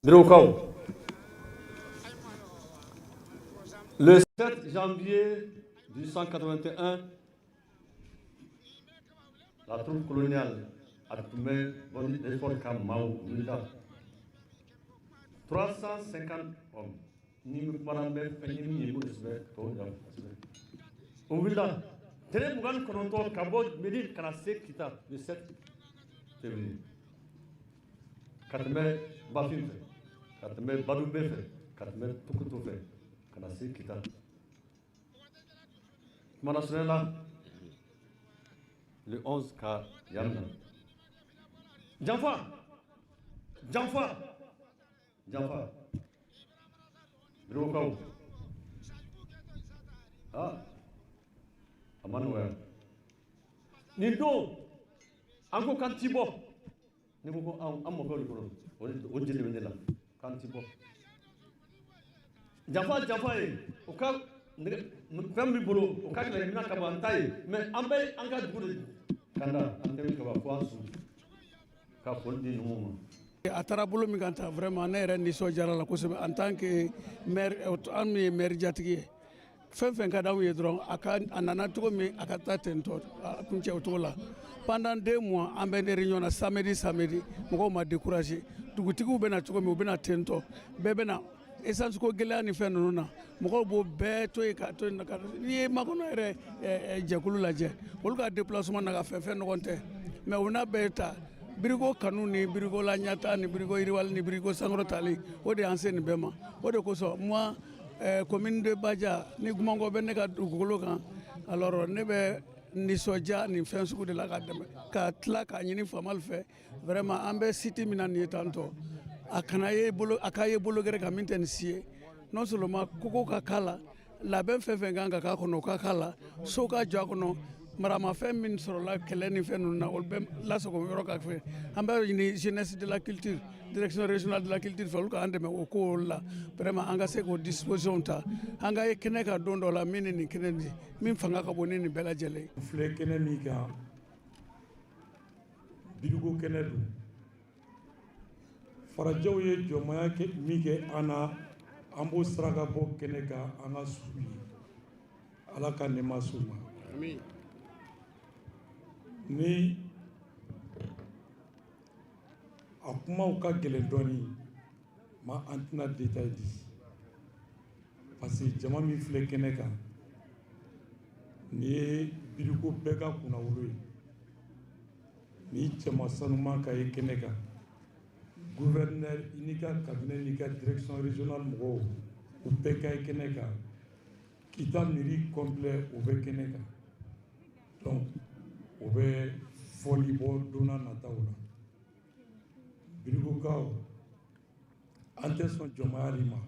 Birigokaw, le 7 janvier 1881, la troupe coloniale a tun bɛ Von ka maaw wulila, 350 hommes. Ni n kumana, n bɛ fɛn ɲini min ye, i b'o de sɛbɛn tɔw da sɛbɛn. O wulila tile 29 ka bɔ Médine ka na se Kita le 7 février, ka tɛmɛ Bafin fɛ, ka tɛmɛ Badumbe fɛ, ka tɛmɛ Tokoto fɛ, ka na se Kita. Kumana surunya la, le 11 ka yan na. Janfa, janfa, janfa, Birigokaw, ah, a ma nɔgɔya. Nin don, an ko k'an ti bɔ. Ni ko an mɔkɛw de kɔnɔ, o jeli bɛ ne la k'an ti bɔ. Janfa, janfa ye o ka fɛn b'i bolo, o ka kɛlɛkɛminɛn ka bon an ta ye, mais an bɛ an ka dugu de kanda, an tɛ wuli ka ban fo an su ka foli di numuw ma. A taara bolo min kan ta, vraiment, ne yɛrɛ nisɔndiyara la kosɛbɛ en tant que maire. An min ye maire jatigi ye, fɛn fɛn ka d'anw ye dɔrɔn, a ka a nana cogo min, a ka taa ten tɔ, a kuncɛ o cogo la. Pendant 2 mois, an bɛ réunion na samedi samedi. Mɔgɔw ma découragé. Dugutigiw bɛ na cogo min, u bɛ na ten tɔ. Bɛɛ bɛ na. Essence ko gɛlɛya ni fɛn ninnu na, mɔgɔw b'o bɛɛ to yen ka to yen. Ka n'i ye makɔnɔ yɛrɛ jɛkulu lajɛ, olu ka déplacement na ka fɛn fɛn ɲɔgɔn tɛ, mais u n'a bɛɛ ta Birigo kanu ni Birigo la ɲɛta ni Birigo yiriwali ni Birigo sankɔrɔtali, o de y'an se nin bɛɛ ma. O de kosɔn, moi, commune de Badia ni Gumankɔ bɛ ne ka dugukolo kan, alors ne bɛ nisɔndiya nin fɛn sugu de la ka dɛmɛ ka tila k'a ɲini faamalu fɛ. Vraiment, an bɛ site min na nin ye tantɔ, a kana ye bolo, a ka ye bolo gɛrɛ ka min tɛ nin si ye. Non seulement kogo ka k'a la, labɛn fɛn fɛn kan ka k'a kɔnɔ, o ka k'a la, so ka jɔ a kɔnɔ, maramafɛn min sɔrɔla kɛlɛ ni fɛn ninnu na, olu bɛ lasago yɔrɔ ka fɛ. An bɛ ɲini jeunesse de la culture, direction régionale de la culture fɛ, olu k'an dɛmɛ o ko la. Vraiment, an ka se k'o disposition ta, an ka ye kɛnɛ ka don dɔ la min ni nin kɛnɛ nin min fanga ka bon ni nin bɛɛ lajɛlen ye. Filɛ kɛnɛ min kan, Birigo kɛnɛ don. Farajɛw ye jɔnmaya kɛ min kɛ an na, an b'o saraka bɔ kɛnɛ kan an ka su ye. Ala ka nɛɛma s'u ma. Ni a kumaw ka gɛlɛn dɔɔni ma, an tɛna détail di, parce que jama min filɛ kɛnɛ kan nin ye Biriko bɛɛ ka kunnawolo ye. Ni cɛman sanuman ka ye kɛnɛ kan, gouverneur i n'i ka cabinet n'i ka direction régionale mɔgɔw, u bɛɛ ka ye kɛnɛ kan. Kita mairie complet, o bɛ kɛnɛ kan. Donc o bɛ fɔli bɔ don n'a nataw la. Birigokaw, an tɛ sɔn jɔnmaya de ma,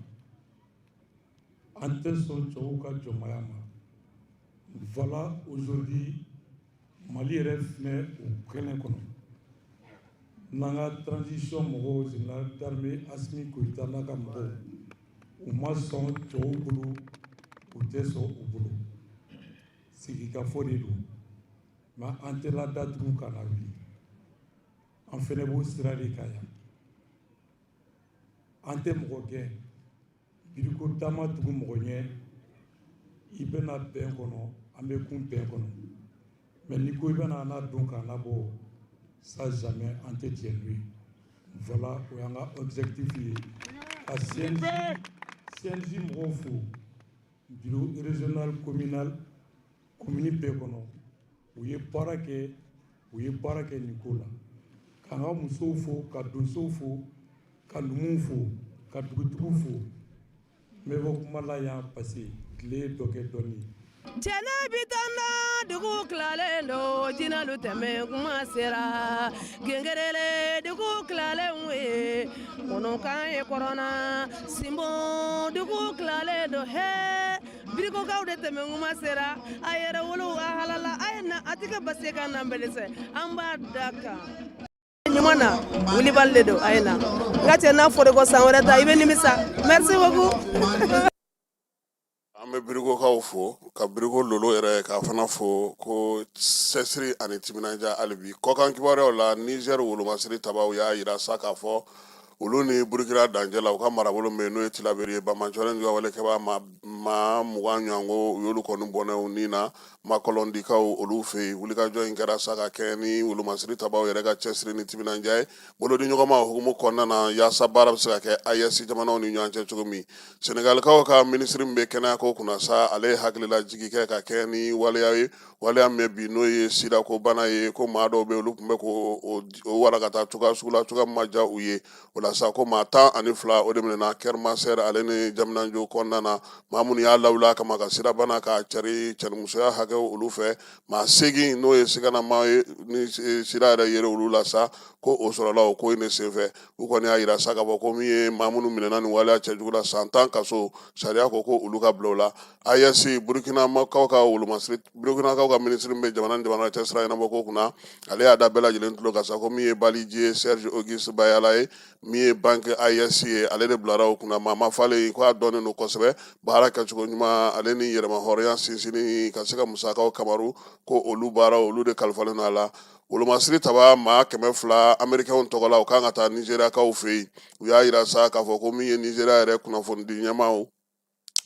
an tɛ sɔn cɛw ka jɔnmaya ma. Voilà, aujourd'hui Mali yɛrɛ filɛ o kɛnɛ kɔnɔ n'an ka transition mɔgɔw, général d'armée Assimi Goïta n'a ka mɔgɔw, u ma sɔn cɛw bolo, u tɛ sɔn u bolo. Sigikafɔ de don, mais an tɛ ladatugu ka na wuli. An fɛnɛ b'o sira de kan yan. An tɛ mɔgɔ gɛn. Biriko da ma tugu mɔgɔ ɲɛ. I bɛna bɛn kɔnɔ, an bɛ kun bɛn kɔnɔ, mais n'i ko i bɛna an don k'an labɔ, ça jamais, an tɛ jɛn n'o ye. Voilà, o y'an ka objectif ye. Ka CNJ, CNJ mɔgɔw fo, bureau régional, communal, commune bɛɛ kɔnɔ, u ye baara kɛ, u ye baara kɛ nin ko la. K'an ka musow fo, ka donsow fo, ka numuw fo, ka dugutigiw fo. N bɛ bɔ kuma la yan parce que tile ye dɔ kɛ dɔɔnin. Jɛnɛ bi tanda, dugu tilalen don, jinɛlu tɛmɛ kuma sera gengerele, dugu tilalen ye kɔnɔkan ye kɔrɔna sinbo, dugu tilalen don he. Birikokaw de tɛmɛ kuma sera a yɛrɛ wolo a halala a ye na a tɛ kɛ basi ka na bɛlɛsɛ an b'a da kan ɲuman na wulibali de don a ye na n ka cɛ n'a fɔra ko san wɛrɛ ta i bɛ nimisa merci beaucoup. An bɛ Birikokaw fo ka Biriko lolo yɛrɛ k'a fana fo ko cɛsiri ani timinandiya. Hali bi kɔkan kibaruyaw la, Niger wolomasiri tabaw y'a yira sa k'a fɔ olu ni Burkina dancɛ la, u ka marabolo min n'o ye Tilaberi ye, banbaanciwale juguya walekɛbaa maa 20 ɲɔgɔnko, u y'olu kɔni bɔnɛ u ni na Makɔlɔndikaw olu fɛ yen. Wulikajɔ in kɛra sa ka kɛ ni wolomasiri tabaw yɛrɛ ka cɛsiri ni timinandiya ye, bolodiɲɔgɔnma hukumu kɔnɔna na, yaasa baara bɛ se ka kɛ AES jamanaw ni ɲɔgɔn cɛ cogo min. Senegalikaw ka minisiri min bɛ kɛnɛyako kunna sa, ale ye hakililajigi kɛ ka kɛ ni waleya ye, waleya min bɛ bi n'o ye sidako bana ye, ko maa dɔw bɛ olu tun bɛ ko o wara ka taa cogoya sugu la, cogoya min ma diya u ye. O la sa, ko maa 12 o de minɛna Keur Massar ale ni Diamniadio kɔnɔna na, maa minnu y'a lawuli a kama ka sidabana k'a cari cɛnimusoya hakɛw olu fɛ. Maa 8 n'o ye siganama ye ni sida yɛrɛ yera olu la sa, ko o sɔrɔla o ko in de senfɛ. U kɔni y'a yira sa k'a fɔ ko min ye maa minnu minɛna nin waleya cɛjugu la, san 10 kaso, sariya ko ko olu ka bila o la. AES Burkinakaw ka wolomasiri, Burkinakaw ka minisiri min bɛ jamana ni jamana cɛ sira ɲɛnabɔ ko kunna, ale y'a da bɛɛ lajɛlen tulo kan sa ko min ye Balidje Serge Auguste Bayala ye, min ye banque AES ye, ale de bilara o kunna. Maa ma falen ko a dɔnnen don kosɛbɛ baara kɛcogo ɲuman ale ni yɛrɛmahɔrɔnya sinsinni, ka se ka musakaw kamaru, ko olu baara olu de kalifalen don a la. Wolomasiri taba maa 200 amerikɛnw tɔgɔ la, u kan ka taa nizeriyakaw fɛ yen. U y'a yira sa k'a fɔ ko min ye nizeriya yɛrɛ kunnafonidi ɲɛmaaw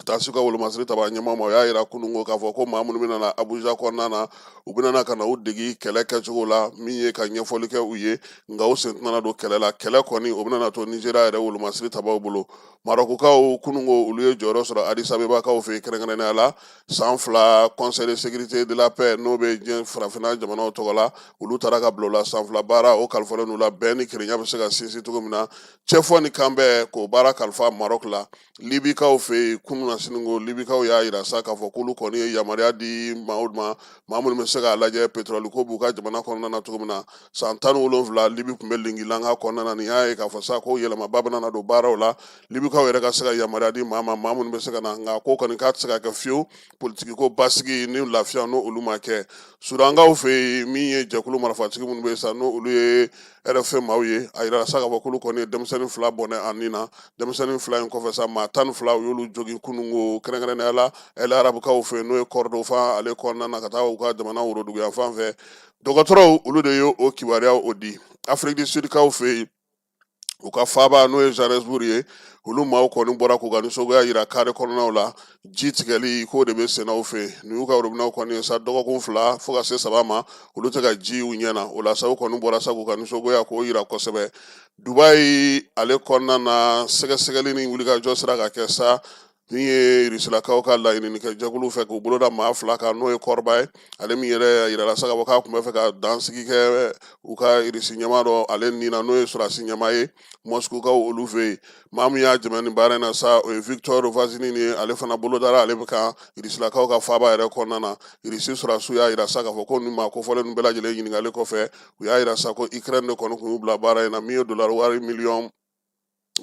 taa s'u ka wolomasiri taba ɲɛmaaw ma, u y'a yira kununko k'a fɔ ko maa minnu bɛna na Abuja kɔnɔna na, u bɛna na ka na u degi kɛlɛ kɛcogo la, min ye ka ɲɛfɔli kɛ u ye, nka u sen tɛna don kɛlɛ la. Kɛlɛ kɔni o bɛna na to nizeriya yɛrɛ wolomasiri tabaw bolo. Marɔkukaw kununko olu ye jɔyɔrɔ sɔrɔ Addis Abebakaw fɛ yen, kɛrɛnkɛrɛnnenya la san 2 Conseil de sécurité de la paix n'o bɛ diɲɛ farafinna jamanaw tɔgɔ la, olu taara ka bila o la. San 2 baara o kalifalen n'u la, bɛn ni kelenya bɛ se ka sinsin cogo min na, cɛfɔ ni kanbɛn, k'o baara kalifa Maroc la. Libikaw fɛ yen kunun na siniko, Libikaw y'a yira sa k'a fɔ k'olu kɔni ye yamaruya di maaw ma, maa minnu bɛ se k'a lajɛ pétrole ko b'u ka jamana kɔnɔna na cogo min na. San 17 Libi tun bɛ lingilanga kɔnɔna na. Nin y'a ye k'a fɔ sa ko yɛlɛmaba bɛna na don baaraw la, Libikaw yɛrɛ ka se ka yamaruya di maa ma, maa minnu bɛ se ka na, nka ko kɔni k'a tɛ se ka kɛ fiyewu politiki ko basigi ni lafiya n'o olu ma kɛ. Sudankaw fɛ yen, min ye jɛkulu marifatigi minnu bɛ yen sa, n'o olu ye RSF maaw ye, a yirala sa k'a fɔ k'olu kɔni ye denmisɛnnin 2 bɔnɛ a ni na. Denmisɛnnin 2 in kɔfɛ sa, maa 12 u y'olu jogin kununko, kɛrɛnkɛrɛnnenya la El Arabukaw fɛ yen, n'o ye Kordofan ale kɔnɔna na, ka taa u ka jamana woroduguyan fan fɛ. Dɔgɔtɔrɔw olu de ye o kibaruyaw o di. Afrique du Sud kaw fɛ yen, u ka faaba n'o ye Johannesburg ye, olu maaw kɔni bɔra k'u ka nisɔngoya yira kare kɔnɔnaw la. Ji tigɛli k'o de bɛ senna u fɛ yen. Nin y'u ka robinɛw kɔni ye sa, dɔgɔkun 2 fo ka se 3 ma, olu tɛ ka ji u ɲɛ na. O la sa, u kɔni bɔra sa k'u ka nisɔngoya k'o yira kosɛbɛ. Dubayi ale kɔnɔna na, sɛgɛsɛgɛli ni wulikajɔ sera ka kɛ sa, min ye Irisilakaw ka laɲinikɛ jɛkulu fɛ, k'u bolo da maa 2 kan, n'o ye Kɔrɔba ye, ale min yɛrɛ yirala sa k'a fɔ k'a tun bɛ fɛ ka dansigi kɛ u ka Irisi ɲɛmaa dɔ ale ni na, n'o ye sɔrɔdasi ɲɛmaa ye Mɔsikukaw olu fɛ yen. Maa min y'a jɛmɛ nin baara in na sa, o ye Victor Vazini ye. Ale fana bolo dara ale bɛ kan Irisilakaw ka faaba yɛrɛ kɔnɔna na. Irisi sɔrɔdasiw y'a yira sa k'a fɔ ko nin maa kofɔlen ninnu bɛɛ lajɛlen ɲininkali kɔfɛ, u y'a yira sa ko Ukraine de kɔni tun y'u bila baara in na, min ye dolari wari miliyɔn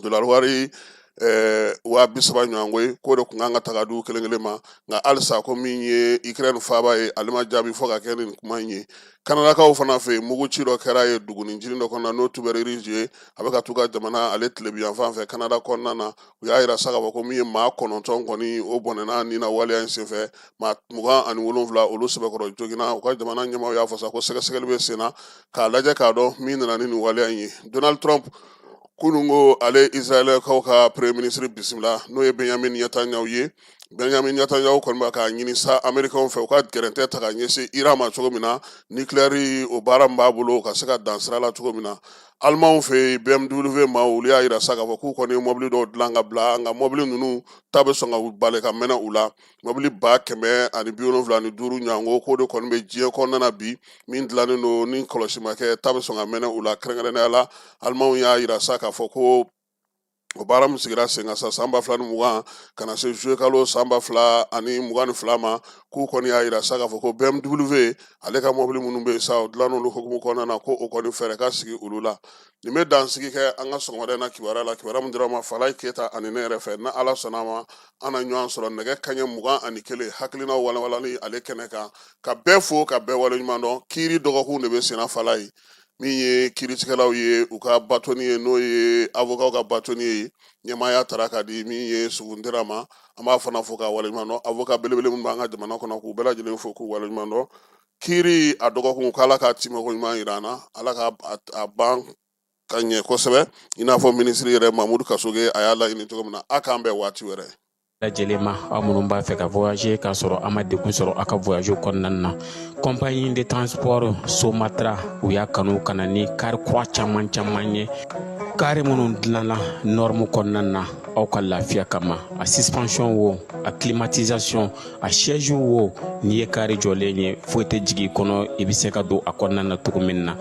dolari wari 30,000 ɲɔgɔnko ye, k'o de tun kan ka ta ka di u kelen kelen ma. Nka halisa ko min ye Ukraine faaba ye, ale ma jaabi fɔ ka kɛ nin kuma in ye. Kanadakaw fana fɛ yen, mugu ci dɔ kɛra ye dugunin jinin dɔ kɔnɔna, n'o Tuberge ye, a bɛ ka t'u ka jamana ale tilebinyanfan fɛ Kanada kɔnɔna na. U y'a yira sa k'a fɔ ko min ye maa 9 kɔni o bɔnɛna ni na waleya in senfɛ, maa 27 olu sɛbɛkɔrɔ joginna. U ka jamana ɲɛmaaw y'a fɔ sa ko sɛgɛsɛgɛli bɛ sen na k'a lajɛ k'a dɔn min nana ni nin waleya in ye. Donald Trump kununko ale Israɛlkaw ka premier ministre bisimila, n'o ye Benjamin Netanyahu ye. Benjamin Netanyahu kɔni b'a k'a ɲini sa Américains fɛ, u ka gɛrɛntɛ ta ka ɲɛsin Iran ma cogo min na, nucléaire o baara min b'a bolo, ka se ka dan sira la cogo min na. Alimanw fɛ yen, BMW maaw olu y'a yira sa k'a fɔ k'u kɔni ye mɔbili dɔw dilan ka bila, nka mɔbili ninnu ta bɛ sɔn ka bali ka mɛnɛ u la. Mɔbili 175,000 ɲɔgɔnko, k'o de kɔni bɛ diɲɛ kɔnɔna na bi, min dilannen don ni kɔlɔsi ma kɛ, ta bɛ sɔn ka mɛnɛ u la. Kɛrɛnkɛrɛnnenya la, Alimanw y'a yira sa k'a fɔ ko O baara min sigira sen kan sa san 2020 ka na se juillet kalo san 2022 ma, k'u kɔni y'a yira sa k'a fɔ ko BMW ale ka mɔbili minnu bɛ yen sa, o dilan olu hukumu kɔnɔna na, ko o kɔni fɛɛrɛ ka sigi olu la. Nin bɛ dansigi kɛ an ka sɔgɔmada in na kibaruya la, kibaruya min dira ma Falaye Keyita ani ne yɛrɛ fɛ. Ni Ala sɔnna a ma, an na ɲɔgɔn sɔrɔ nɛgɛ kaɲɛ 21 hakilinaw walawalali ale kɛnɛ kan. Ka bɛɛ fo, ka bɛɛ waleɲuman dɔn. Kiiri dɔgɔkun de bɛ senna, Falaye. Min ye kiiritigɛlaw ye, u ka bâtonnier ye, n'o ye avocat ka bâtonnier ye, ɲɛmaaya tara ka di min ye Suguntera ma. An b'a fana fo k'a waleɲuman dɔn. Avocat belebele minnu b'an ka jamana kɔnɔ, k'u bɛɛ lajɛlen fo k'u waleɲuman dɔn. Kiiri a dɔgɔkun, k'Ala ka timɛko ɲuman yira an na, Ala ka a ban ka ɲɛ kosɛbɛ, i n'a fɔ minisiri yɛrɛ Mamudu Kasoge a y'a laɲini cogo min na. A k'an bɛn waati wɛrɛ. Lajɛlen ma, aw minnu b'a fɛ ka voyager k'a sɔrɔ a ma degun sɔrɔ aw ka voyage kɔnɔna na, compagnie de transport Somatra, u y'a kanu ka na ni kari kura caman caman ye, kari minnu dilanna norme kɔnɔna na aw ka lafiya kama. A suspension wo, a climatisation, a siège wo, n'i ye kari jɔlen ye, foyi tɛ jigin i kɔnɔ, i bɛ se ka don a kɔnɔna na cogo min na.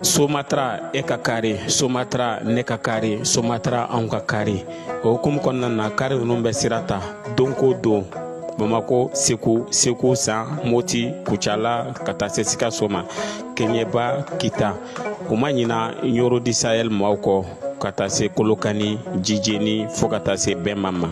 Somatra, e ka kari, Somatra, ne ka kari, Somatra, anw ka kari. O hukumu kɔnɔna na, kari ninnu bɛ sira ta don ko don Bamako, Segu, Segu San, Moti, Kucala, ka taa se Sikaso ma, Keɲeba, Kita. U ma ɲina Ɲoro du Sahel maaw kɔ, ka taa se Kolokani, Jijeni, fo ka taa se Bɛnba ma.